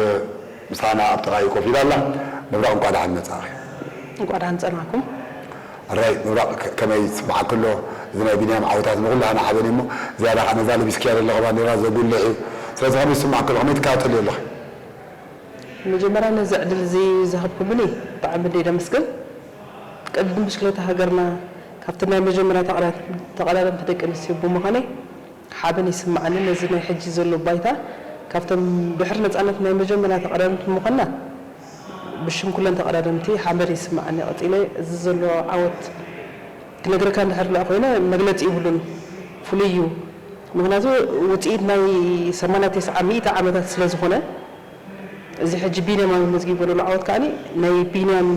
ምሳና ኣብ ጥቓይ ኮፍ ኢላ ኣላ። ምብራቕ እንኳዕ ደሓን መጻእኺ። እንኳዕ ደሓን ጸናሕኩም። ኣራይ ምብራቕ ከ- ከመይ ይስምዓኪ ኣሎ? እዚ ናይ ቢንያም ዓወታት ንኹላህና ሓበን እዩ እሞ ዝያዳ ከዓ ነዛ ለቢስክያ ዘለኺ ባንዴራ ዘጉልሕ እዩ። ስለዚ ከመይ ይስምዓኪ ኣሎ? ከመይ ትከታተልዮ ኣለኺ? መጀመርያ ነዚ ዕድል እዚ ዝሃብኩምኒ ብጣዕሚ እንደ ደመስግን። ቅድድም ብሽክለታ ሃገርና ካብቲ ናይ መጀመርያ ተቐዳ- ተቐዳደምቲ ደቂ ኣንስትዮ ብምዃነይ ሓበን ይስምዓኒ። ነዚ ናይ ሕጂ ዘሎ ባይታ ካብቶም ድሕሪ ነጻነት ናይ መጀመርያ ተቐዳደምቲ ብምዃንና ብሽም ኩለን ተቐዳደምቲ ሓበን ይስምዓኒ። ቀጺለ እዚ ዘሎ ዓወት ክነግረካ እንድሕር ደኣ ኮይነ መግለጺ ይብሉን፣ ፍሉይ እዩ። ምኽንያቱ ውጽኢት ናይ ሰማንያ ተስዓ ሚእቲ ዓመታት ስለ ዝኾነ፣ እዚ ሕጂ ቢንያም ኣመዝጊብዎ ዘሎ ዓወት ከኣ ናይ ቢንያም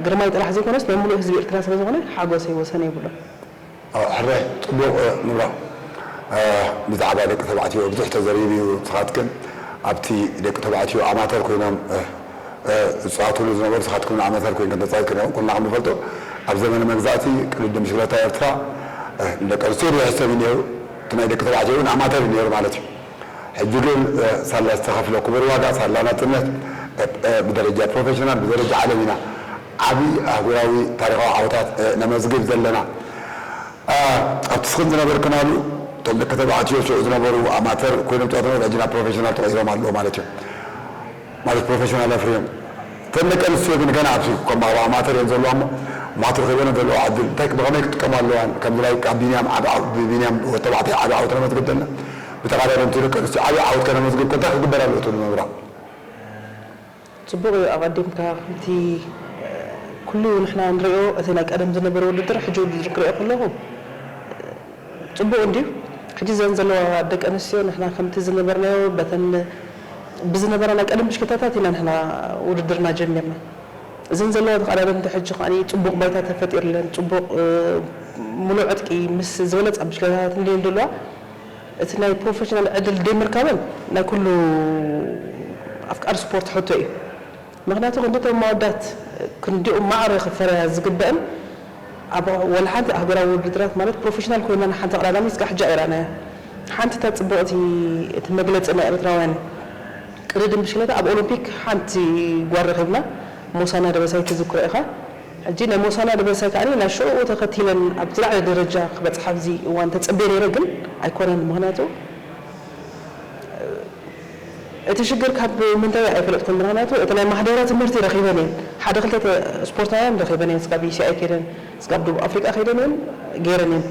ግርማይ ጥራሕ ዘይኮነስ ናይ ሙሉእ ህዝቢ ኤርትራ ስለ ዝኾነ ሓጎሰይ ወሰን የብሉን። ሕራይ ጽቡቕ ምብራቕ። ብዛዕባ ደቂ ተባዕትዮ ብዙሕ ተዘሪቡ እዩ። ንስኻትክን ኣብቲ ደቂ ተባዕትዮ ኣማተር ኮይኖም ዝጻወቱሉ ዝነበሩ፣ ንስኻትኩም ኣማተር ኮይንክን ተጻዊትክን ኢኹም። ኩልና ከም ንፈልጦ ኣብ ዘመነ መግዛእቲ ቅድድም ብሽክለታ ኤርትራ ንደቂ ኣንስትዮ ዝሕሰብ እዩ ነይሩ፣ እቲ ናይ ደቂ ተባዕትዮ እውን ኣማተር እዩ ነይሩ ማለት እዩ። ሕጂ ግን ሳላ ዝተኸፍለ ክቡር ዋጋ፣ ሳላ ናጽነት ብደረጃ ፕሮፌሽናል፣ ብደረጃ ዓለም ኢና ዓቢ ኣህጉራዊ ታሪኻዊ ዓወታት ነመዝግብ ዘለና። ኣብቲ ስኽን ዝነበርክናሉ እቶም ደቂ ተባዕትዮ ሽዑ ዝነበሩ ኣማተር ኮይኖም ጸወታ ሕጂ ናብ ፕሮፌሽናል ተቐይሮም ኣለዉ ማለት እዩ። ማለት ፕሮፌሽናል ኣፍርዮም። እተን ደቂ ኣንስትዮ ግን ገና ኣብዚ ከም ባህላዊ ኣማተር እየን ዘለዋ እሞ ማትር ከይበነ ዘለዋ ዕድል እንታይ ብኸመይ ክጥቀማ ኣለዋን ከምዚ ናይ ካብ ቢንያም ዓቢ ዓቢ ብቢንያም ወተባዕታይ ዓቢ ዓወት ነመዝግብ ዘለና ብተቐዳደምቲ ደቂ ኣንስትዮ ዓቢ ዓወት ከነመዝግብ ከ እንታይ ክግበር ኣለዎ ትብሉ ምብራቕ? ጽቡቕ እዩ ኣቐዲምካ ከምቲ ኩሉ ንሕና ንሪኦ እቲ ናይ ቀደም ዝነበረ ውድድር ሕጂ ውድድር ክሪኦ ከለኹ ጽቡቕ እንድዩ። ሕጂ ዘን ዘለዋ ደቂ ኣንስትዮ ንሕና ከምቲ ዝነበርናዮ በተን ብዝነበራ ናይ ቀደም ብሽክለታታት ኢና ንሕና ውድድርና ጀሚርና። እዘን ዘለዋ ተቐዳደምቲ ሕጂ ከኣ ጽቡቕ ባይታ ተፈጢርለን፣ ጽቡቕ ምሉእ ዕጥቂ ምስ ዝበለጻ ብሽክለታታት እንድየን ዘለዋ። እቲ ናይ ፕሮፌሽናል ዕድል ደይምርካበን ናይ ኩሉ ኣፍቃሪ ስፖርት ሕቶ እዩ። ምኽንያቱ ክንድቶም ኣወዳት ክንዲኦም ማዕረ ክፈረያ ዝግበአን ኣብ ወላ ሓንቲ ኣህጉራዊ ውድድራት ማለት ፕሮፌሽናል ኮይና ንሓንቲ ቀዳዳሚት እስካዕ ሕጂ ኣይረኣናያ። ሓንቲ እታ ጽብቕቲ እቲ መግለጺ ናይ ኤርትራውያን ቅድድም ብሽክለታ ኣብ ኦሎምፒክ ሓንቲ ጓል ረኺብና ሞሳና ደበሳይ ትዝክሮ ኢኻ። ሕጂ ናይ ሞሳና ደበሳይ ከኣ ናይ ሽዑኡ ተኸቲለን ኣብ ዝለዓለ ደረጃ ክበጽሓ ኣብዚ እዋን ተጸብየ ነይረ ግን ኣይኮነን ምኽንያቱ እቲ ሽግር ካብ ምንታይ ኣይፈለጥኩን ምኽንያቱ እቲ ናይ ማሕደራ ትምህርቲ ረኺበን እየን ሓደ ክልተ ስፖርታውያን ረኺበን እየን ስጋብ ዩሲኣይ ከይደን ስጋብ ደቡብ ኣፍሪቃ ከይደን እየን ገይረን እየን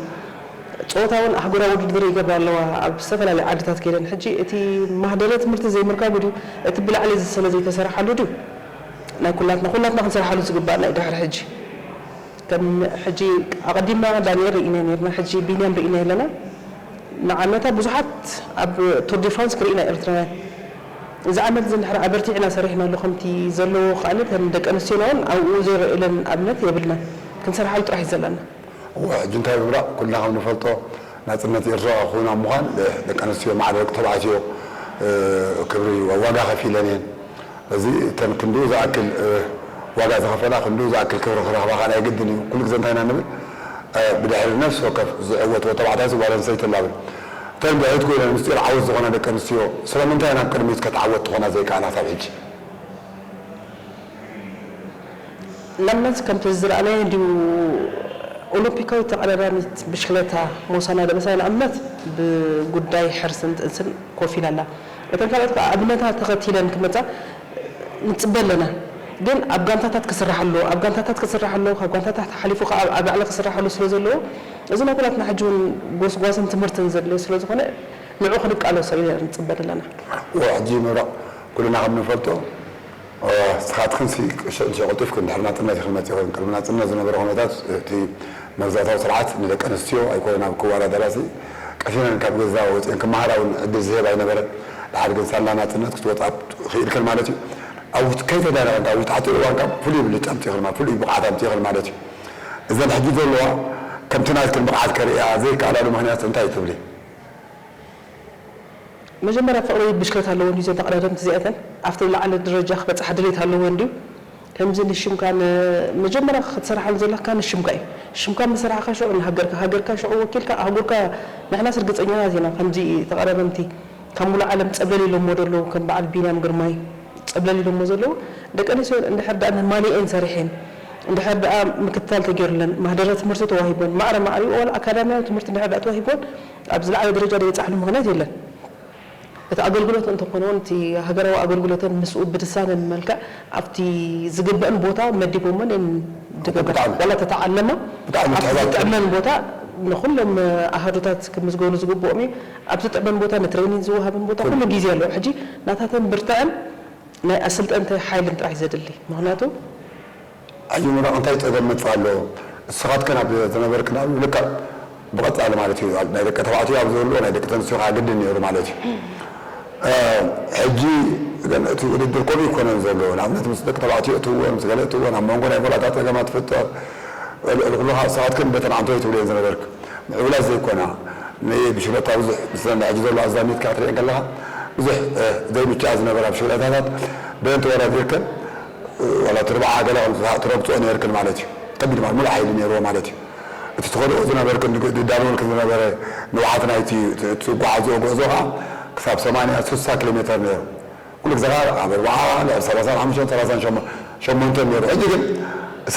ፆታ እውን ኣህጉራዊ ውድድር ይገብራ ኣለዋ ኣብ ዝተፈላለዩ ዓድታት ከይደን ሕጂ እቲ ማህደረ ትምህርቲ ዘይምርካቡ ድዩ እቲ ብላዕሊ እዚ ስለ ዘይተሰርሓሉ ድዩ ናይ ኩላትና ኩላትና ክንሰርሓሉ ዝግባእ ናይ ድሕሪ ሕጂ ከም ሕጂ ኣቐዲምና ዳንኤል ርኢና ነርና ሕጂ ቢንያም ርኢና ኣለና ንዓመታ ብዙሓት ኣብ ቱር ዲ ፍራንስ ክርኢና ኤርትራውያን እዚ ዓመት እዚ እንድሕር ኣበርቲዕና ሰሪሕናሉ ከምቲ ዘለዎ ከኣለ እተን ደቂ ኣንስትዮና እውን ኣብኡ ዘይረኣየለን ኣብነት የብልናን። ክንሰርሓሉ ጥራሕ እዩ ዘለና። እወ፣ ሕጂ እንታይ ምብራቕ፣ ኩልና ከም ንፈልጦ ናጽነት ኤርትራ ክውን ኣብ ምዃን ደቂ ኣንስትዮ ማዕረ ደቂ ተባዕትዮ ክብሪ ዋጋ ከፊለን እየን። እዚ እተን ክንድኡ ዝኣክል ዋጋ ዝኸፈላ ክንድኡ ዝኣክል ክብሪ ክረኽባ ከኣ ናይ ግድን እዩ። ኩሉ ግዜ እንታይ ኢና ንብል፣ ብድሕሪ ነፍሲ ወከፍ ዝዕወት ወተባዕታይ ጓል ኣንስተይቲ ኣላ ብል። እተን ብሕት ኮይነን ምስጢር ዓወት ዝኾና ደቂ ኣንስትዮ ስለምንታይ ናብ ቅድሚት ከትዓወት ትኾና ዘይከኣላ ክሳብ ሕጂ? ንኣብነት ከምቲ ዝረኣናዮ እንዲዩ ኦሎምፒካዊት ተቐዳዳሚት ብሽክለታ ሞሳና ደበሳይ ንኣብነት ብጉዳይ ሕርስን ጥንስን ኮፍ ኢላ ኣላ። እተን ካልኦት ከዓ ኣብነታ ተኸቲለን ክመፃ ንፅበ ኣለና። ግን ኣብ ጋንታታት ክስራሕ ኣሎ፣ ኣብ ጋንታታት ክስራሕ ኣሎ፣ ካብ ጋንታታት ሓሊፉ ከዓ ኣብ ላዕሊ ክስራሕ ኣሎ ስለ ዘለዎ እዚ ናይ ኩላትና ሕጂ እውን ጎስጓስን ትምህርትን ዘድልዮ ስለ ዝኾነ ንዑ ክንቃለሶ ኢና ንፅበ ዘለና። ሕጂ ምብራቕ ኩልና ከም ንፈልጦ ንስኻትክን ሽዑ ቀልጢፍክን ድሕሪ ናፅነት ኢኽን መፂኽን። ቅድሚ ናፅነት ዝነበረ ኩነታት እቲ መግዛእታዊ ስርዓት ንደቂ ኣንስትዮ ኣይኮነን ኣብ ክዋዳደራ ቀሲነን ካብ ገዛ ወፂአን ክመሃራ እውን ዕድል ዝህብ ኣይነበረን። ድሓር ግን ሳላ ናፅነት ክትወፃ ክኢልክን ማለት እዩ። ኣብ ውሽጢ ከይተዳረቐን ኣብ ውሽጢ ሓፂር እዋን ካብ ፍሉይ ብልጫ ኣምፂእኽን ማለት ፍሉይ ብቕዓት ኣምፂእኽን ማለት እዩ። እዘን ሕጂ ዘለዋ ከምቲ ናትክን ብቕዓት ከርእያ ዘይከኣላሉ ምክንያት እንታይ ትብሊ? መጀመርያ ፍቕሪ ብሽክለታ ኣለዎ እንዲዩ እዘን ተቐዳደምቲ እዚኣተን ኣብቲ ዝለዓለ ደረጃ ክበፅሓ ድሌት ኣለዎ እንዲዩ ከምዚ ንሽምካ መጀመርያ ክትሰርሓሉ ዘለካ ንሽምካ እዩ። ሽምካ መሰራሕካ ሽዑ ንሃገርካ ሃገርካ ሽዑ ወኪልካ ኣህጉርካ ንሕናስ ርግፀኛታት ኢና ከምዚ ተቐዳደምቲ ካብ ሙሉእ ዓለም ፀብለል ኢሎሞ ደለዉ ከም በዓል ቢንያም ግርማይ ፀብለል ኢሎሞ ዘለዉ ደቂ ኣንስትዮ እንድሕር ደኣ ማሊኤን ሰሪሐን እንድሕር ደኣ ምክትታል ተገይሩለን ማህደረ ትምህርቲ ተዋሂቦን ማዕረ ማዕሪኡ ዋላ ኣካዳሚያዊ ትምህርቲ እንድሕር ደኣ ተዋሂቦን ኣብ ዝለዓለ ደረጃ ደይበፃሕሉ ምኽንያት የለን። እቲ ኣገልግሎት እንተኾነ እውን እቲ ሃገራዊ ኣገልግሎተን ምስኡ ብድሳነን መልክዕ ኣብቲ ዝግበእን ቦታ መዲቦመን እየን ዝገብራ። ዋላ ተተዓለማ ኣብቲ ዝጥዕመን ቦታ ንኹሎም ኣሃዱታት ክምዝገቡ ዝግብኦም እዩ። ኣብ ዝጥዕመን ቦታ ንትሬኒንግ ዝወሃበን ቦታ ኩሉ ግዜ ኣለዎ። ሕጂ ናታተን ብርትዐን ናይ ኣሰልጠንቲ ሓይልን ጥራሕ እዩ ዘድሊ። ምኽንያቱ ሕጂ ምራቕ እንታይ ጸገም መጽእ ኣሎ? ንስኻትክን ኣብ ዝነበርክን ኣብ ልክዕ ብቐጻሊ ማለት እዩ ናይ ደቂ ተባዕትዮ ኣብ ዝህልዎ ናይ ደቂ ተንስትዮ ከዓ ግድን ነይሩ ማለት እዩ። ሕጂ ግን እቲ ውድድር ከምኡ ይኮነን ዘሎ። ንኣብነት ምስ ደቂ ተባዕትዮ እትወን ምስ ገለ እትወን ኣብ መንጎ ናይ ሞላታ ጸገማት ትፍጠር። ልዕሊ ኩሉ ከዓ ንስኻትክን በተን ዓንተወይ ትብልየን ዝነበርክ ምዕቡላት ዘይኮና ንብሽክለታ ብዙሕ ምስለን ሕጂ ዘሎ ኣዛሚድካ ክትሪአን ከለኻ ብዙሕ ዘይምችኣ ዝነበራ ብሽክለታታት በን ተወዳዲርክን ዋላ ትርብዓ ገለ ከም ትረግፅኦ ነይርክን ማለት እዩ። ከቢድ ማለት ሙሉእ ሓይሊ ነይርዎ ማለት እዩ። እቲ ትኸድኦ ዝነበርክን ትዳለወልክን ዝነበረ ንውሓት ናይቲ ትጓዓዝኦ ጉዕዞ ከዓ ክሳብ ሰማንያ ስሳ ኪሎ ሜተር ነይሩ። ኩሉ ግዜ ከዓ ኣብ ኣርብዓ ልዕሊ ሰላሳን ሓሙሽተን ሰላሳን ሸሞንተን ነይሩ። ሕጂ ግን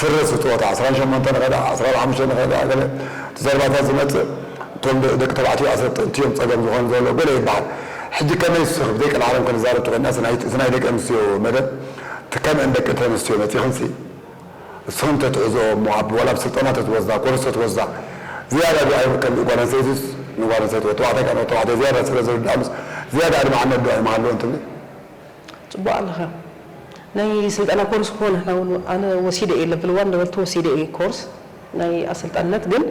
ስረ ስጥወታ ዓስራን ሸሞንተን ንኸዳ ዓስራን ሓሙሽተን ንኸዳ ገለ እቲ ዘርባታት ዝመፅእ እቶም ደቂ ተባዕትዮ ኣሰልጠንቲ እዮም ፀገም ዝኾኑ ዘሎ ገለ ይበሃል። ሕጂ ከመይ ስኽብ ዘይቅድሚ ዓለም ክንዛረብ ተኾይና እቲ ናይ ደቂ ኣንስትዮ መደብ እቲ ከምአን ደቂ ተንስትዮ መፂኽንሲ እስኽን ተትሕዝኦ እሞ ኣብ ዋላ ኣብ ስልጠና ተትወስዳ ኮርስ ተትወስዳ ዝያዳ ዶ ኣይምከል ጓል ኣንስተይቲስ ንጓል ኣንስተይቲ ወዲ ተባዕታይ ካብ ወዲ ተባዕታይ ዝያዳ ስለ ዝርድኣሉስ ዝያዳ ኣድማዕነት ዶ ኣይምሃለዎን ትብሊ? ፅቡቕ ኣለኻ። ናይ ስልጠና ኮርስ እኮ ንሕና እውን ኣነ ወሲደ እየ ለብል ዋን ለብል ቱ ወሲደ እየ ኮርስ ናይ ኣሰልጣንነት ግን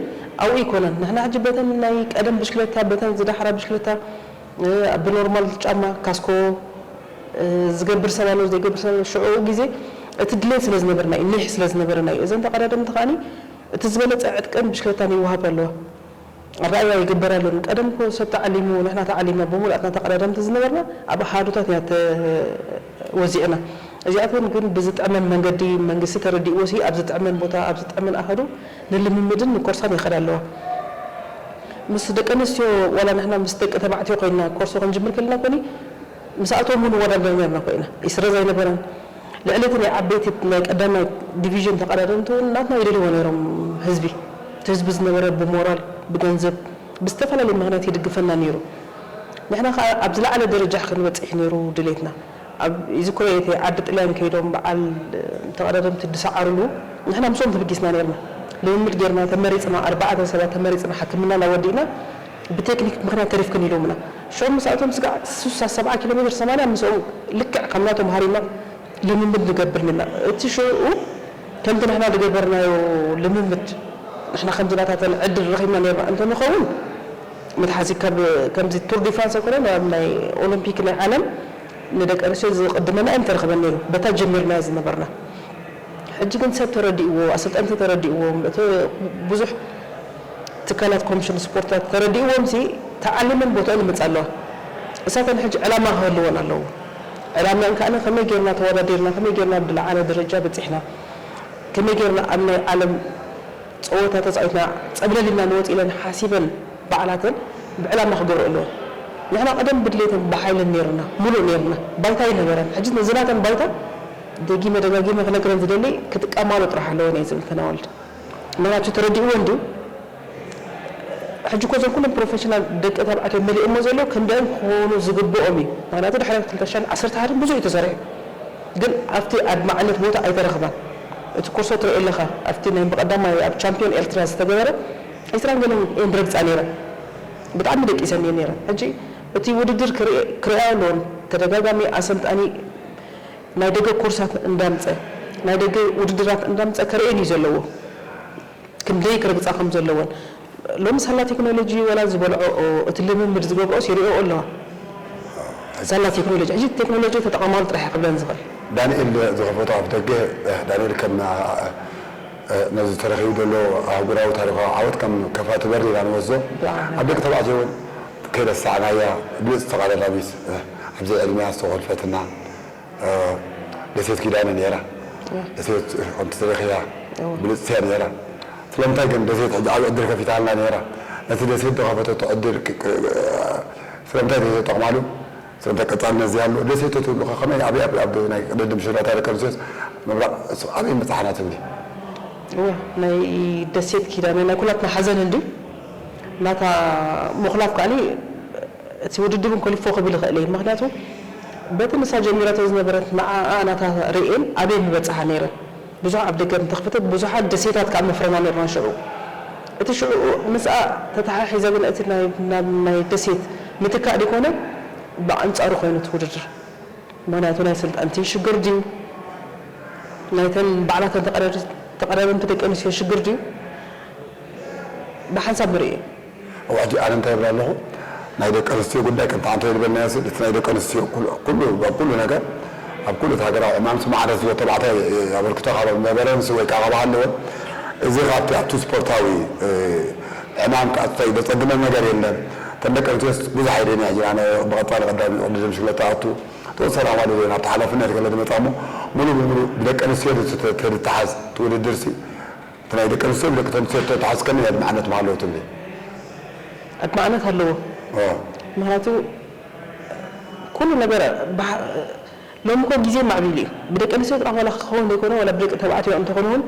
ኣብኡ ኣይኮነን ንሕና ሕጂ በተን ናይ ቀደም ብሽክለታ በተን ዝዳሕራ ብሽክለታ ብኖርማል ጫማ ካስኮ ዝገብር ሰብ ኣሎ ዘይገብር ሰብ ሽዑ ግዜ እቲ ድሌት ስለ ዝነበረና እዩ ኒሕ ስለ ዝነበረና እዩ እዘን ተቐዳደምቲ ከዓኒ እቲ ዝበለፀ ዕጥቅን ብሽክለታን ይወሃብ ኣለዋ ኣረኣእያ ይግበር ኣሎን ቀደም እኮ ሰብ ተዓሊሙ ንሕና ተዓሊምና ብሙሉኣትና ተቐዳደምቲ ዝነበርና ኣብ ኣሃዱታት ኢና ወዚዕና እዚኣተን ግን ብዝጥዕመን መንገዲ መንግስቲ ተረዲእዎሲ ኣብ ዝጥዕመን ቦታ ኣብ ዝጥዕመን ኣሃዱ ንልምምድን ንኮርሳን ይኸዳ ኣለዋ ምስ ደቂ ኣንስትዮ ዋላ ንሕና ምስ ደቂ ተባዕትዮ ኮይንና ኮርሶ ክንጅምር ከለና ኮኒ ምስኣቶም እውን ንወዳደር ነርና ኮይና ይስረዝ ኣይነበረን ልዕሊ እቲ ናይ ዓበይቲ ናይ ቀዳማይ ዲቪዥን ተቐዳደምቲ እውን ናትና ይደልይዎ ነይሮም ህዝቢ እቲ ህዝቢ ዝነበረ ብሞራል ብገንዘብ ብዝተፈላለየ ምኽንያት ይድግፈና ነይሩ ንሕና ከዓ ኣብ ዝለዓለ ደረጃ ክንበፅሕ ነይሩ ድሌትና ኣብ ይዝክሮ እቲ ዓዲ ጥልያን ከይዶም በዓል ተቐዳደምቲ ድሰዓርሉ ንሕና ምስኦም ተበጊስና ነርና ልምምድ ጌርና ተመሪፅና ኣርባዕተ ሰባት ተመሪፅና ሕክምናና ወዲእና ብቴክኒክ ምኽንያት ተሪፍክን ኢሎምና ሽዑ ምስኣቶም ስጋዕ ስሳ ሰብዓ ኪሎ ሜትር ሰማንያ ምስኦም ልክዕ ከም ናቶም ሃሪና ልምምድ ንገብር ኔርና እቲ ሽዑ ከምቲ ንሕና ዝገበርናዮ ልምምድ ንሕና ከምዚ ናታተን ዕድል ረኺብና ኔርና እንተንኸውን መትሓዚ ካብ ከምዚ ቱር ዲ ፍራንስ ኣይኮነን ኣብ ናይ ኦሎምፒክ ናይ ዓለም ንደቂ ኣንስትዮ ዝቕድመና ኣይምተረኽበን ነይሩ፣ በታ ጀሚርናዮ ዝነበርና። ሕጂ ግን ሰብ ተረዲእዎ፣ ኣሰልጠንቲ ተረዲእዎም፣ እቲ ብዙሕ ትካላት ኮሚሽን ስፖርታት ተረዲእዎም ሲ ተዓሊመን ቦትአን ይመጻ ኣለዋ። እሳተን ሕጂ ዕላማ ክህልወን ኣለዎ። ዕላማን ከኣነ ከመይ ጌርና ተወዳዲርና፣ ከመይ ጌርና ብለዓለ ደረጃ በጺሕና፣ ከመይ ጌርና ኣብ ናይ ዓለም ጸወታ ተጻዊትና ጸብለል ኢልና ንወጽእ ኢለን ሓሲበን ባዕላተን ብዕላማ ክገብርኦ ኣለወን። ንሕና ቀደም ብድሌተን ብሓይልን ነይርና፣ ሙሉእ ነይርና። ባይታ ኣይነበረን። ሕጂ ነዚ ናተን ባይታ ደጊመ ደጋጊመ ክነግረን ዝደሊ ክጥቀማሉ ጥራሕ ኣለወን እየ ዝብል ተናወልድ። ምኽንያቱ ተረዲእዎ እንድዩ። ሕጂ እኮ እዞም ኩሎም ፕሮፌሽናል ደቂ ተባዕትዮ መሊኦሞ ዘለዉ ክንደኦም ክኾኑ ዝግብኦም እዩ። ምኽንያቱ ድሕሪ ክልተ ሽሕን ዓሰርተ ሓደን ብዙሕ እዩ ተሰሪሑ። ግን ኣብቲ ኣድማዕነት ቦታ ኣይተረኽባን። እቲ ኮርሶ ትርኢ ኣለኻ፣ ኣብቲ ናይ ብቐዳማይ ኣብ ቻምፒዮን ኤርትራ ዝተገበረ ዒስራን ገለን እየን ዝረግጻ ነይረን። ብጣዕሚ ደቂሰን እየን ነይረን። ሕጂ እቲ ውድድር ክርኢ-፣ ክርእያ ኣለወን። ተደጋጋሚ ኣሰልጣኒ ናይ ደገ ኮርሳት እንዳምጸ፣ ናይ ደገ ውድድራት እንዳምጸ ከርእየን እዩ ዘለዎ። ክንደይ ክረግጻ ከም ዘለወን። ሎሚ ሳላ ቴክኖሎጂ ወላ ዝበልዖ፣ እቲ ልምምድ ዝገብርኦስ ይርእዮ ኣለዋ። ሳላ ቴክኖሎጂ፣ ሕጂ ቴክኖሎጂ ተጠቐማሉ ጥራሕ እየ ክብለን ዝኽእል። ዳንኤል ዝኸፈቶ ኣፍ ደገ፣ እ፣ ዳንኤል ከም፣ እ፣ እ፣ ነዚ ተረኺቡ ዘሎ ኣህጉራዊ ታሪኻዊ ዓወት ከም ከፋቲ በር ኢና ንወስዶ። ብጣዕሚ። ኣብ ደቂ ተባዕትዮ እውን ከይረሳዕናያ ብሉጽ ተቓዳዳሚት፣ እ፣ ኣብዚ ዕድሚያ ዝተኾልፈትና፣ እ፣ ደሴት ኪዳነ ነይራ። እያ። ደሴት ከምቲ ተረኺያ እዋ። ብልጽቲ እያ ነይራ። ስለምንታይ ግን ደሴት ሕጂ ዓቢ ዕድል ከፊታልና ነይራ? ነቲ ደሴት ዝኸፈተቶ ዕድል ክ-፣ ክ-፣ ስለምንታይ ዘይተጠቕማሉ? ስለምንታይ ቀጻልነት ዘይሃልዎ? ደሴት ትብሉ ከ ከመይ ኣብ፣ ኣብ፣ ኣብ ናይ ቅድድም ሽላታ ደቂ ኣንስትዮስ ምብራቕ ዓቢ ምብጻሕና ትብሊ? እዋ፣ ናይ ደሴት ኪዳነ ናይ ኩላትና ሓዘን እንድዩ። ናታ ምኹላፍ ከኣኒ እቲ ውድድር እውን ከሊፎ ክብል ይኽእል እየ። ምኽንያቱ በቲ ንሳ ጀሚራቶ ዝነበረት ንዓኣ ናታ ርእየን ኣበይ ምበጽሓ ነይረን። ብዙሕ ኣብ ደገ ምተኽፈተት፣ ብዙሓት ደሴታት ከኣ መፍረና ነይርና ሽዑ። እቲ ሽዑ ምስኣ ተተሓሒዘ ግን እቲ ናይ፣ ናብ ናይ ደሴት ምትካእ ደይኮነ፣ ብኣንጻሩ ኮይኑ እቲ ውድድር። ምኽንያቱ ናይ ሰልጠንቲ ሽግር ድዩ? ናይተን ባዕላተን ተቐዳደ-፣ ተቐዳደምቲ ደቂ ኣንስትዮ ሽግር ድዩ? ብሓንሳብ ንርእዮ። እዋ፣ ሕጂ ኣነ እንታይ እብል ኣለኹ? ናይ ደቂ ኣንስትዮ ጉዳይ ከምቲ ኣንተ ዝበልናዮ ስል፣ እቲ ናይ ደቂ ኣንስትዮ ኩሉ፣ ኩሉ፣ ኣብ ኩሉ ነገር፣ ኣብ ኩሉ እቲ ሃገራዊ ዕማምሲ ማዕረ ስለ ተባዕታይ ኣበርክቶ ካብ ነበረንሲ ወይ ከዓ ካብ ሃለወን፣ እዚ ካብቲ ኣብቲ ስፖርታዊ፣ እ፣ ዕማም ከዓ እንታይ ዘጸግመን ነገር የለን። እተን ደቂ ኣንስትዮስ ብዙሕ ኣይደን ሕጂ ኣነ ብቐጻሊ ቀዳሚ ቅድድም ሽግለታ ኣቱ ተወሰነ ኣዋልድ እየን ኣብቲ ሓላፍነት ገለ ዝመጻ እሞ፣ ሙሉ ብሙሉ ብደቂ ኣንስትዮ ተ-፣ ተ-፣ ተዝተሓዝ እቲ ውድድር ሲ፣ እቲ ናይ ደቂ ኣንስትዮ ብደቂ ተንስትዮ ተተሓዝ ከመይ ኣድማዕነት ምሃለዎ ትብሊ? ኣድማዕነት ኣለዎ። ኦ። ምኽንያቱ ኩሉ ነገር ብሓ-፣ ሎሚ እኮ ግዜ ማዕቢሉ እዩ። ብደቂ ኣንስትዮ ጥራሕ ዋላ ክኸውን ዘይኮነ፣ ዋላ ብደቂ ተባዕትዮ እንተኾነ እውን፣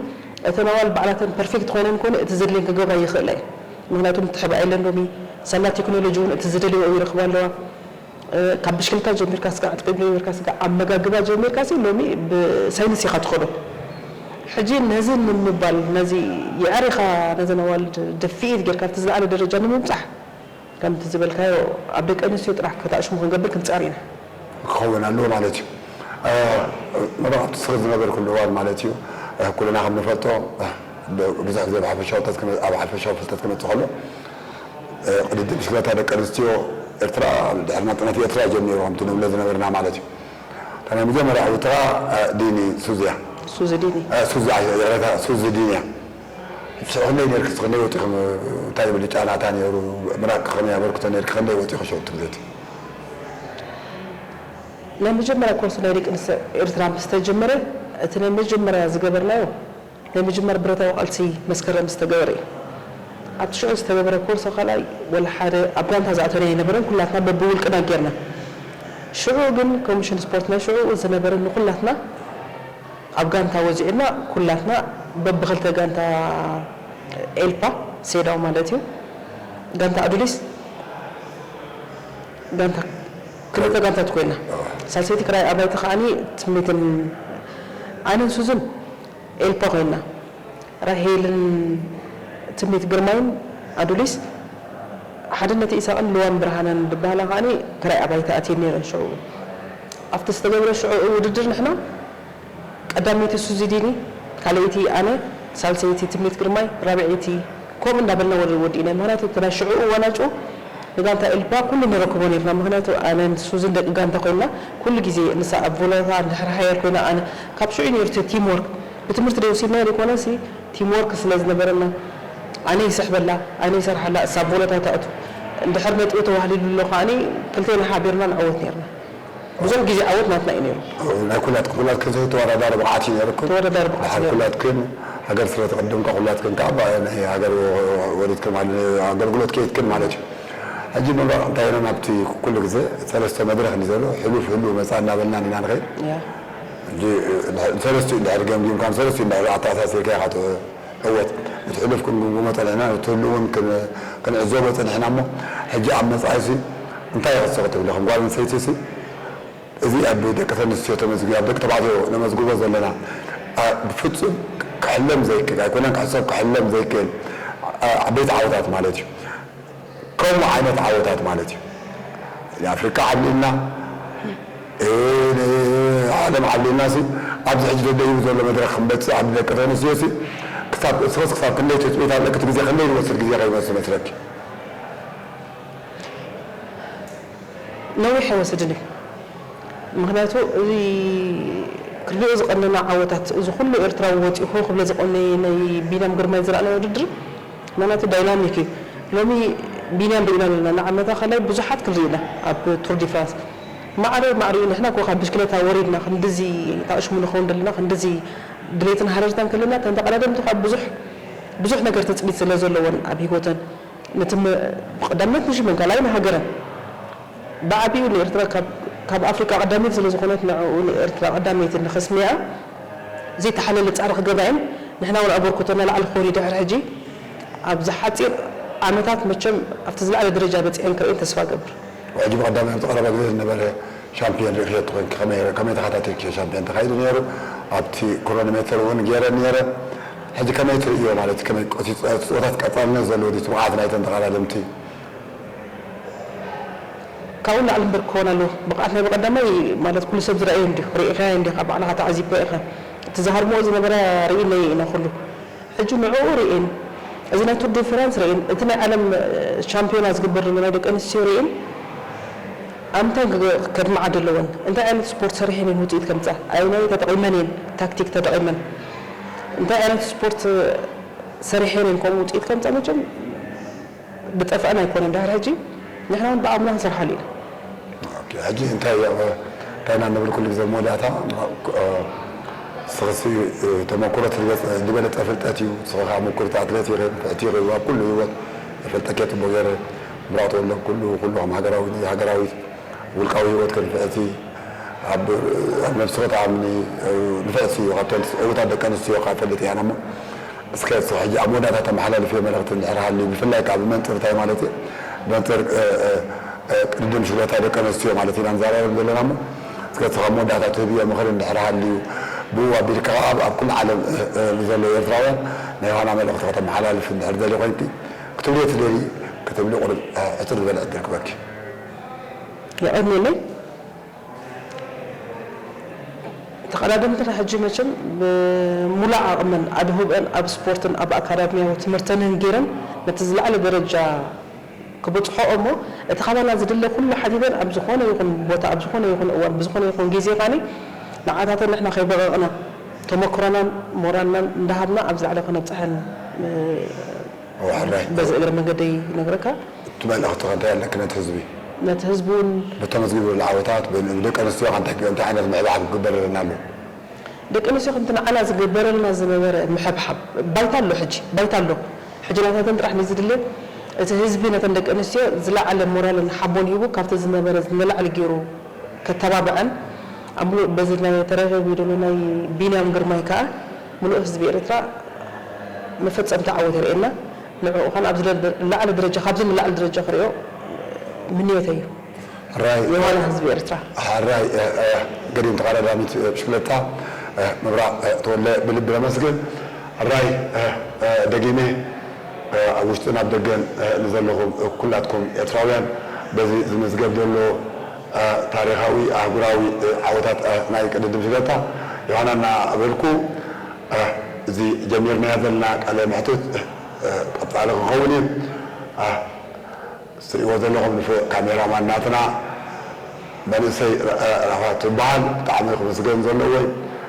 እተን ኣዋልድ ባዕላተን ፐርፌክት ኮይነን ኮነ፣ እቲ ዘድልየን ክገብራ ይኽእላ እየን። ምኽንያቱ ምትሕብባር የለን ሎሚ፣ ሳላ ቴክኖሎጂ እውን እቲ ዝደልዮ ይረኽባ ኣለዋ። እ፣ ካብ ብሽክለታ ጀሚርካ ስጋዕ፣ ዕጥቂ ጀሚርካ ስጋዕ፣ ኣመጋግባ ጀሚርካ ሲ ሎሚ ብሳይንስ ኢኻ ትኸዶ። ሕጂ ነዚ ንምባል፣ ነዚ ይዕር ኢኻ፣ ነዘን ኣዋልድ ድፍኢት ጌርካ ኣብቲ ዝለዓለ ደረጃ ንምብጻሕ፣ ከምቲ ዝበልካዮ ኣብ ደቂ ኣንስትዮ ጥራሕ ከተኣሽሙ ክንገብር ክንጽዕር ኢና። ክኸውን ኣለዎ ማለት እዩ። እ፣ መብራህቱ ስኽር ዝነበርኩሉ እዋን ማለት እዩ። እ፣ ኩልና ከም ንፈልጦ፣ እ፣ ብ-፣ ብዙሕ ግዜ ኣብ ሓፈሻዊ ፍልጠት ክመ-፣ ኣብ ሓፈሻዊ ፍልጠት ክመጽእ ከሎ፣ እ፣ ቅድድም ብሽክለታ ደቂ ኣንስትዮ ኤርትራ ድሕሪ ናጽነት ኤርትራ ጀሚሩ ከምቲ ንብሎ ዝነበርና ማለት እዩ። እታ ናይ መጀመርያ ዕውትኻ፣ እ፣ ዲኒ ሱዚ እያ። ሱዚ ዲኒ። እ፣ ሱዚ፣ ይቕሬታ፣ ሱዚ ዲኒ እያ። ሽዑ ክንደይ ነርኪ? ክንደይ ወጢኹም? እንታይ ብልጫ ናታ ነይሩ? ምራቕ ከመይ ኣበርክቶ ነርኪ? ክንደይ ወጢኹ ሽዑ ትብለቲ? ናይ መጀመርያ ኮርስ ናይ ደቂ ኣንስትዮ ኤርትራ ምስ ተጀመረ፣ እቲ ናይ መጀመርያ ዝገበርናዮ ናይ መጀመርያ ብረታዊ ቃልሲ መስከረም ዝተገበረ እዩ። ኣብቲ ሽዑ ዝተገበረ ኮርሶ ካልኣይ ወላ ሓደ ኣብ ጋንታ ዝኣተነ ኣይነበረን፣ ኩላትና በብውልቅና ጌርና። ሽዑ ግን ኮሚሽን ስፖርት ናይ ሽዑ ዝነበረ ንኩላትና ኣብ ጋንታ ወዚዑና፣ ኩላትና በብኽልተ ጋንታ ኤልፓ፣ ሴዳው ማለት እዩ፣ ጋንታ ኣዱሊስ፣ ጋንታ፣ ክልተ ጋንታት ኮይና። ሳልሰይቲ ክራይ ኣባይቲ ከዓኒ ትምኒትን ኣነን ሱዝን ኤልፓ ኮይና። ራሄልን ትምኒት ግርማይን ኣዱሊስ፣ ሓድነት ኢሳቕን ልዋም ብርሃነን ዝበሃላ ከዓኒ ክራይ ኣባይቲ ኣትየን ነይረን ሽዑ። ኣብቲ ዝተገብረ ሽዑ ውድድር ንሕና ቀዳመይቲ ሱዚ ዲኒ፣ ካልኣይቲ ኣነ፣ ሳልሰይቲ ትምኒት ግርማይ፣ ራብዐይቲ ከምኡ እንዳበልና ወደ-፣ ወዲእና። ምኽንያቱ እቲ ናይ ሽዑ ዋናጩ ንጋንታ ኤልፓ ኩሉ ንረክቦ ነርና፣ ምኽንያቱ ኣነ ንሱ ዝን ደቂ ጋንታ ኮይና ኩሉ ግዜ ንሳ ኣብ ቮለታ እንድሕር ሃየር ኮይና ኣነ ካብ ሽዑ ነይሩ እቲ ቲም ወርክ ብትምህርቲ ደውሲድና ዘይኮነሲ ቲም ወርክ ስለ ዝነበረና ኣነ ይስሕበላ ኣነ ይሰርሓላ እሳ ኣብ ቮለታ ተእቱ እንድሕር ነጥቢ ተዋህሊሉ ኣሎ ከዓኒ ክልቴና ሓቢርና ንዕወት ነርና። ብዙሕ ግዜ ዓወት ናትና እዩ ነይሩ። ናይ ኩላትኩም ኩላትክን ተወዳዳሪ ብቕዓት እዩ ነይርኩም። ተወዳዳሪ ብቕዓት ድሓር ነይሩ። ኩላትክን ሃገር ስለ ተቐደምካ ኩላትክን ከዓ ባ- ናይ ሃገር ወ- ወሪድክን ማለት ኣገልግሎት ከይድክን ማለት እዩ። ሕጂ ምብራቕ እንታይ ኢና ናብቲ ኩሉ ግዜ ሰለስተ መድረኽ እዩ ዘሎ ሕሉፍ ህሉ መፃ እናበልና ኢና ንኸይድ። ያ። ሕጂ ሰለስቲኡ እንድሕር ገምጊምካ ሰለስቲኡ እንድሕር ኣተኣሳሲርካ ኢኻ እወት እቲ ሕሉፍ ክንግምግሞ ጸኒሕና፣ እቲ ህሉው እውን ክን- ክንዕዘቦ ጸኒሕና እሞ፣ ሕጂ ኣብ መጻኢሲ እንታይ ይኸስቶ ክትብሊ፣ ከም ጓል ኣንስተይቲ ሲ፣ እዚ ኣብ ደቂ ተንስትዮ ተመዝጊቡ፣ ኣብ ደቂ ተባዕትዮ ነመዝግቦ ዘለና፣ ኣ፣ ብፍጹም ክሕለም ዘይክእል፣ ኣይኮነን ክሕሰብ፣ ክሕለም ዘይክእል፣ ኣ፣ ዓበይቲ ዓወታት ማለት እዩ። ከምኡ ዓይነት ዓወታት ማለት እዩ። ንኣፍሪቃ ዓብሊልና፣ እ፣ ንዓለም ዓብሊልና ሲ፣ ኣብዚ ሕጂ ተደይቡ ዘሎ መድረኽ ክንበጽሕ፣ ኣብ ደቂ ተንስትዮ ሲ፣ ክሳብ፣ እስኽስ ክሳብ ክንደይ ትጽቢት ኣለኪ? እቲ ግዜ ክንደይ ዝወስድ ግዜ ከይመስል መስለኪ? ነዊሕ ኣይወስድን እዩ። ምኽንያቱ እዚ ክንሪኦ ዝቐነና ዓወታት፣ እዚ ኩሉ ኤርትራዊ ወጺኡ ሆ ክብሎ ዝቐነየ ናይ ቢንያም ግርማይ ዝረኣናዮ ውድድር፣ ምኽንያቱ ዳይናሚክ እዩ። ሎሚ ቢንያም ርኢና ኣለና፣ ንዓመታ ካልኣይ ብዙሓት ክንርኢ ኢና ኣብ ቱር ዲ ፍራንስ። ማዕረ ማዕሪኡ ንሕና እኮ ካብ ብሽክለታ ወሪድና ክንድዚ ኣእሽሙ ንኸውን ደለና፣ ክንድዚ ድሌትን ሃረርታን ከለና፣ እተን ተቐዳደምቲ ከኣ ብዙሕ ብዙሕ ነገር ትጽቢት ስለ ዘለወን ኣብ ህይወተን፣ ነቲ መ- ብቐዳምነት ንሽመን ካልኣይ ንሃገረን። ብዓቢኡ ንኤርትራ ካብ ካብ ኣፍሪቃ ቀዳመይቲ ስለ ዝኾነት ንዕኡ ንኤርትራ ቀዳመይቲ ንኸስምያ ዘይተሓለለ ጻዕሪ ክገብራ እየን። ንሕና እውን ኣበርክቶና ላዕሊ ክኸውን እዩ ድሕሪ ሕጂ። ኣብዚ ሓጺር ዓመታት መቸም ኣብቲ ዝለዓለ ደረጃ በጺሐን ክርእየን ተስፋ እገብር። ሕጂ ብቐዳማይ ኣብቲ ቀረባ ግዜ ዝነበረ ሻምፒዮን ርኢኽዮ ትኾንኪ፣ ከመይ ከመይ ተኸታቲልክዮ ሻምፒዮን ተኻይዱ ነይሩ? ኣብቲ ክሮኖሜተር እውን ገይረ ነይረ። ሕጂ ከመይ ትርእዮ ማለት ከመይ እቲ ጸወታት ቀጻልነት ዘለዎ ድዩ እቲ ብቕዓት ናይተን ተቐዳደምቲ? ካብኡ ንላዕሊ እምበር ክኸውን ኣለዎ። ብቕዓት ናይ ብቐዳማይ ማለት ኩሉ ሰብ ዝረኣዮ እንድዩ፣ ርኢኻዮ እንዲኻ፣ ባዕልኻ ተዓዚብካዮ ኢኻ። እቲ ዝሃርምኦ ዝነበራ ርኢናዮ ኢና ኩሉ። ሕጂ ንዕኡ ርኢን፣ እዚ ናይ ቱር ዲ ፍራንስ ርኢን፣ እቲ ናይ ዓለም ሻምፒዮና ዝግበር ዘሎ ናይ ደቂ ኣንስትዮ ርኢን፣ ኣምንታይ ከድምዓ ዘለወን፣ እንታይ ዓይነት ስፖርት ሰሪሐን እየን ውፅኢት ከምፃ፣ ኣየናይ ተጠቒመን እየን ታክቲክ ተጠቒመን፣ እንታይ ዓይነት ስፖርት ሰሪሐን እየን ከምኡ ውፅኢት ከምፃ መቸም ዝጠፍአን ኣይኮነን። ድሕሪ ሕጂ ንሕና እውን ብኣእምሮ ክንሰርሓሉ ኢና። ኦኬ፣ ሕጂ እንታይ እንታይ ኢና ንብል ኩሉ ግዜ መወዳእታ ንስኽሲ ተመክሮ ትልገፅ ዝበለፀ ፍልጠት እዩ። ንስኺ ከዓ ምኩርቲ ኣትሌት ኢኺ፣ ንፍዕቲ ኢኺ ኣብ ኩሉ ህይወት ይፈልጠኪ እየ ፅቡቕ ገይረ ምብራቕ ተወልደ ኩሉ ኩሉ ከም ሃገራዊ ሃገራዊት ውልቃዊ ህይወት ከንፍዕቲ ኣብ ኣብ ነብስኺ ተኣምኒ ንፍዕቲ እዩ። ካብተን ዕውታት ደቂ ኣንስትዮ ከዓ ፈልጥ እያና እሞ እስከ እስኺ ሕጂ ኣብ መወዳእታ ተመሓላልፍዮ መልእኽቲ እንድሕር ሃልዩ፣ ብፍላይ ከኣ ብመንጽር እንታይ ማለት እየ? ብመንጽር፣ እ፣ እ፣ እ፣ ቅድድም ሽግለታ ደቂ ኣንስትዮ ማለት ኢና ንዛረበሉ ዘለና እሞ፣ እስከ እስኺ ኣብ መወዳእታ ትህብዮ ምኽሪ እንድሕር ሃልዩ፣ ብኡ ኣቢልካ ከኣ ኣብ፣ ኣብ ኩሉ ዓለም፣ እ፣ እ፣ ንዘለዉ ኤርትራውያን ናይ ዮሃና መልእኽቲ ከተመሓላልፊ እንድሕር ደልዩ ኮይንኪ፣ ክትብልዮ ትደልዪ፣ ክትብሊ ቁሩብ፣ እ፣ ሕጽር ዝበለ ዕድል ክበኪ። የቐንየለይ። ተቐዳደምትና ሕጂ መቸም ብሙሉእ ዓቕመን ኣድህቦኣን ኣብ ስፖርትን ኣብ ኣካዳሚያዊ ትምህርተንን ገይረን ነቲ ዝለዓለ ደረጃ ክበጽሖ እሞ እቲ ካባና ዝድለ ኩሉ ሓቲተን ኣብ ዝኾነ ይኹን ቦታ ኣብ ዝኾነ ይኹን እዋን ብዝኾነ ይኹን ግዜ ኻኒ ንዓታተን ንሕና ከይበቐቕና ተመክሮናን ሞራልናን እንዳሃብና ኣብ ዝለዓለ ከነብጽሐን እ፣ እወ፣ ሕራይ። በዚ እግረ መንገደይ ይነግረካ። እቲ መልእኽቲ ከ እንታይ ኣለኪ ነቲ ህዝቢ? ነቲ ህዝቢ እውን ብተመዝጊቡ ዘሎ ዓወታት፣ ብ-፣ ብደቂ ኣንስትዮ ከ እንታይ፣ እንታይ ዓይነት ምሕብሓብ ክግበር ኣለና ኣሎ? ደቂ ኣንስትዮ ከምቲ ንዓና ዝግበረልና ዝነበረ ምሕብሓብ፣ ባይታ ኣሎ ሕጂ፣ ባይታ ኣሎ። ሕጂ ናታተን ጥራሕ ንዝድለ፣ እቲ ህዝቢ ነተን ደቂ ኣንስትዮ ዝለዓለ ሞራልን ሓቦን ሂቡ፣ ካብቲ ዝነበረ ንላዕሊ ገይሩ ከተባብዐን፣ ኣብ ምሉእ በዚ ናይ ተረኺቡ ዘሎ ናይ ቢንያም ግርማይ ከኣ፣ ምሉእ ህዝቢ ኤርትራ መፈጸምታ ዓወት የርእየና። ንዕኡ ኸን ኣብዚ ለ-፣ ላዕሊ ደረጃ፣ ካብዚ ንላዕሊ ደረጃ ክርእዮ ምንዮተይ እዩ። ሕራይ፣ የዋህ ህዝቢ ኤርትራ። ሕራይ፣ እ፣ እ፣ ገዲም ተቐዳዳሚት፣ እ፣ ብሽክለታ፣ እ፣ ምብራቕ፣ እ፣ ተወለ ብልቢ ነመስግን። ሕራይ፣ እ፣ እ፣ ደጊመ፣ እ፣ ኣብ ውሽጥን ኣብ ደገን፣ እ፣ ንዘለኹም፣ እ፣ ኩላትኩም ኤርትራውያን በዚ ዝምዝገብ ዘሎ፣ እ፣ ታሪኻዊ ኣህጉራዊ፣ እ፣ ዓወታት፣ እ፣ ናይ ቅድድም ሽለታ ዮሃና እናበልኩ፣ እ፣ እዚ ጀሚርናዮ ዘለና ቃለ መሕትት፣ እ፣ እ፣ ቀጻሊ ክኸውን እዩ። እ፣ ትሪእዎ ዘለኹም ንፉዕ ካሜራማን ናትና መንእሰይ ራፋት ትበሃል። ብጣዕሚ ክምስገን ዘለዎ እዩ።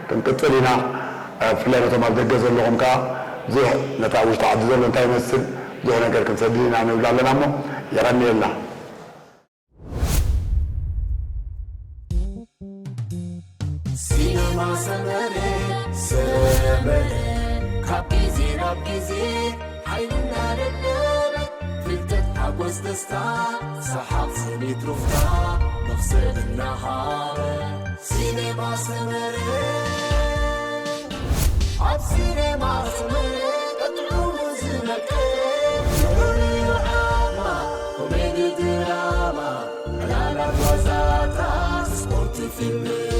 ክንቅፅል ኢና። ብፍላይ ነቶም ኣብ ደገ ዘለኹም ከዓ ብዙሕ ነታ ውሽጢ ዓዲ ዘሎ እንታይ ይመስል ብዙሕ ነገር ክንሰድድ ኢና ንብል ኣለና እሞ የቐንየልና። ሲነማ ሰመረ ሰመረ ካብ ግዜ ናብ ግዜ ሓይልና ደደበ ፍልጠት ሓጎስ ደስታ ሰሓቕ ስኒት ሩፍታ መኽሰብ እናሃበ ሲነማ ሰመረ ኣብ ሲነማ ሰመረ ቀጥዑ ዝነቀ ንዑ ዓማ ኮሜዲ ድራማ ዕላላት ዋዛታት ስፖርት ፊልም